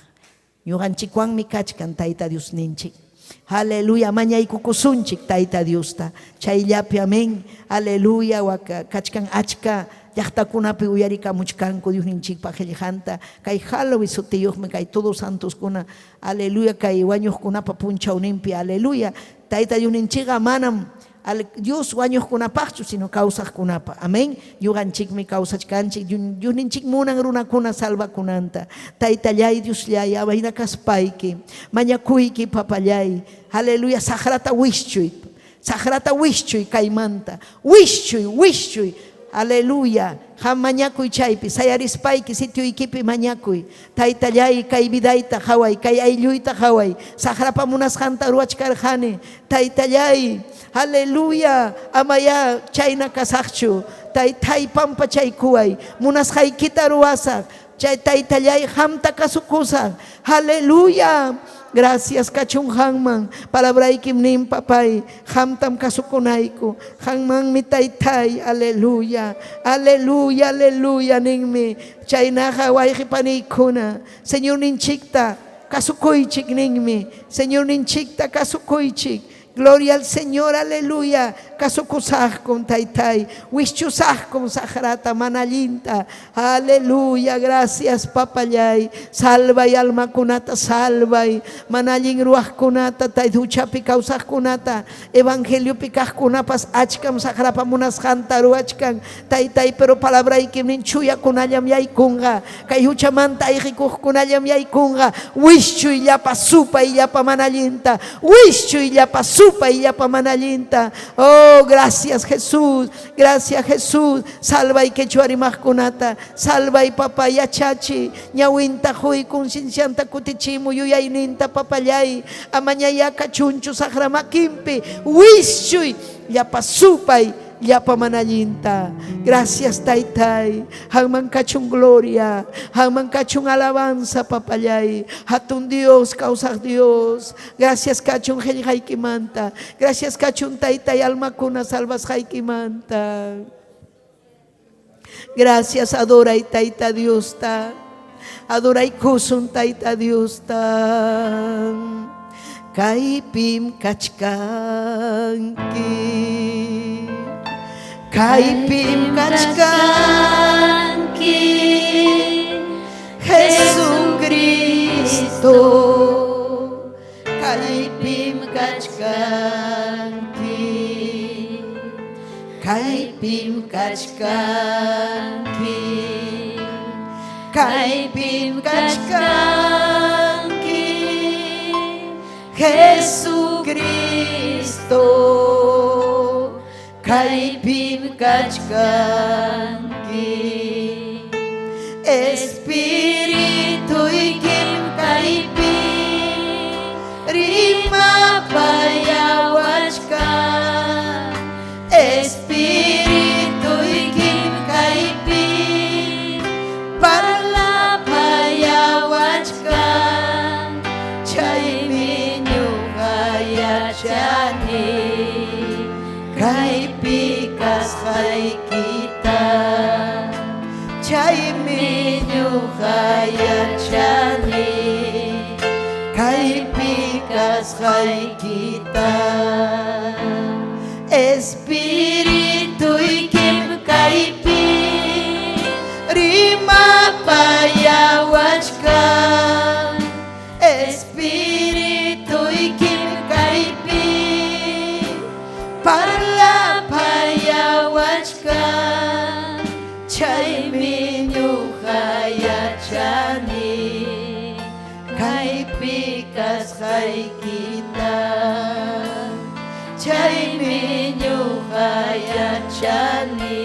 Ñuqanchikwanmi kachkan Tayta Diosninchik. Aleluya, mañaykukusunchik Tayta Diosta. Chayllapi amén. Aleluya, waka kachkan achka llaqtakunapi uyarikamuchkanku Diosninchikpa qillqanta. Kay Halloween sutiyuqmi kay todos santoskuna. Aleluya, kay wañuqkunapa punchawninpi. Aleluya. Tayta Diosninchikqa manam Dios wañuqkunapaqchu, sino kawsaqkunapa. Amén. Ñuqanchikmi kawsachkanchik. Diosninchik munan runakuna salvakunanta. Taytallay, Diosllay, abayna kaspayki. Mañakuyki, papallay. Aleluya, saqrata wischuy. Saqrata wischuy kaymanta. Wischuy, wischuy. Aleluya. Qam mañakuy chaypi, sayarispayki sitioykipi mañakuy. Taytalláy, kay vidayta qaway, kay aylluyta qaway. Saqrapa munasqanta ruwachkarqani. Taytalláy, aleluya, amayá chayna kasaqchu. Taytay, pampachaykuway. Munasqaykita ruwasaq. Chay taytalláy, qamta kasukusaq. Aleluya. Gracias kachun qamman. Palabraykim nin, papay, qamtam kasukunayku. Qammanmi taytay, aleluya. Aleluya, aleluya ninmi. Chaynaqa wayqi paniykuna, Señorninchikta kasukuychik ninmi. Señorninchikta kasukuychik. Gloria al Señor, aleluya. Kasukusaqkum, taytay. Wischusaqkum saqrata, mana allinta. Aleluya, gracias, papallay. Salvay almakunata, salvay. Mana allin ruwaqkunata, tayta huchapi kawsaqkunata, evangeliopi kaqkunapas achkam saqrapa munasqanta ruwachkan. Taytay, pero palabraykim nin chuyakunallam yaykunqa. Kay huchamanta ayqikuqkunallam yaykunqa. Wischuy llapa supay llapa mana allinta. Wischuy llapa supay llapa mana allinta. Oh, gracias Jesús. Gracias Jesús. Salvay quechua rimaqkunata. Salvay papá yachachi. Ñawinta huy conciencianta kutichimu yuyayninta papallay. Amañayá kachunchu saqra makinpi. Wischuy llapa supay llapa mana allinta. Gracias taytay. Qamman kachun gloria. Qamman kachun alabanza papallay. Hatun Dios, kawsaq Dios. Gracias kachun qillqaykimanta. Gracias kachun taytay almakuna salvasqaykimanta. Gracias adoray Tayta Diosta. Adoraykusun Tayta Diosta. Kaypim kachkanki. Kaypim kachkanki. Jesucristo. Kaypim kachkanki. Kaypim kachkanki. Kaypim kachkanki. Jesucristo. Kaypim kachkanki. Espirituykim kaypi rimapayawachkan. Espirituykim kaypi parlapayawachkan. Chaymi ñuqa yachani kaypi kasqaykita. Chaymi ñuqa yachani kaypi kasqaykita. Espirituykim kaypi rimapayawachkan. Espirituykim kaypi parlapayawachkan. Chaymi ñuqa yachani kaypi kasqaykita. Chaymi ñuqa yachani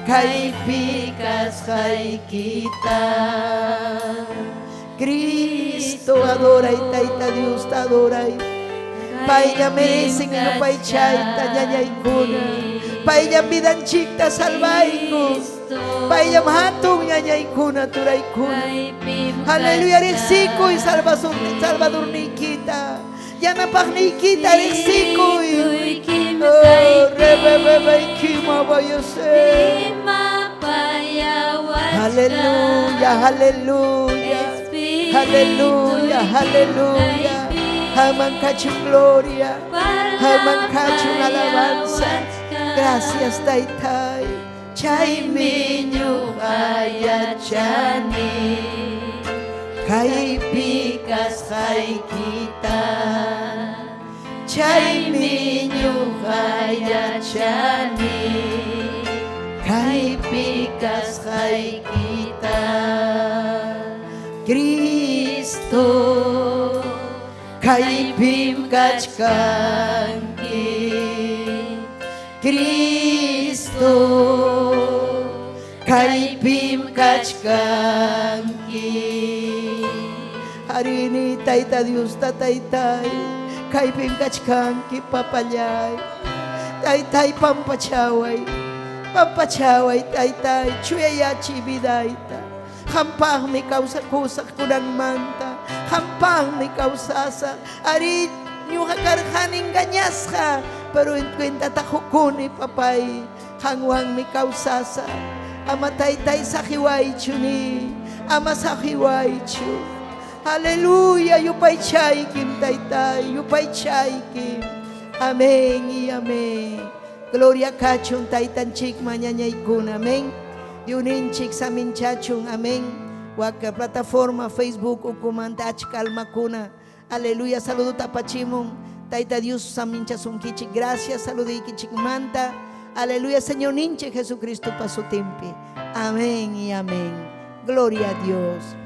kaypi kasqaykita. Cristo adoray, Tayta Diosta adoray. Paylla merecen yupaychayta ñañaykuna. Payllam vidanchikta salvayku. Payllam hatun ñañaykuna turaykuna. Aleluya, riqsikuy salvadorniykita. Yanapaqniykita riqsikuy. Oh, rebebebeykima vayase. Aleluya, aleluya. Aleluya, aleluya. Qamman kachun gloria. Qamman kachun alabanza. Gracias, Taytay. Chaymi ñuqa yachani kaypi kasqaykita. Chaymi ñuqa yachani kaypi kasqaykita. Cristo, kaypim kachkanki. Cristo, kaypim kachkanki. Arini Tayta Dios tataytay, kaypim kachkanki papallay. Taytay pampachaway, pampachaway taytay, chuyayachi vidayta. Qampaqmi kawsakusaq kunanmanta, qampaqmi kawsasaq. Ari ñuqa karqani engañasqa, pero en cuentata qukuni papay, qanwanmi kawsasaq. Ama taytay saqiwaychu ni, ama saqiwaychu. Aleluya, yupaychaykim taytay, yupaychaykim. Amén y amén. Gloria kachun taytanchikman ñañaykuna, amén. Diosninchik saminchachun, amén. Waka plataforma Facebook ukumanta achka almakuna. Aleluya, saludo apachimun. Tayta Dios saminchasunkichik. Gracias, saludiykichikmanta. Aleluya, Señor ninchik Jesucristo pasutimpi. Amén y amén. Gloria a Dios.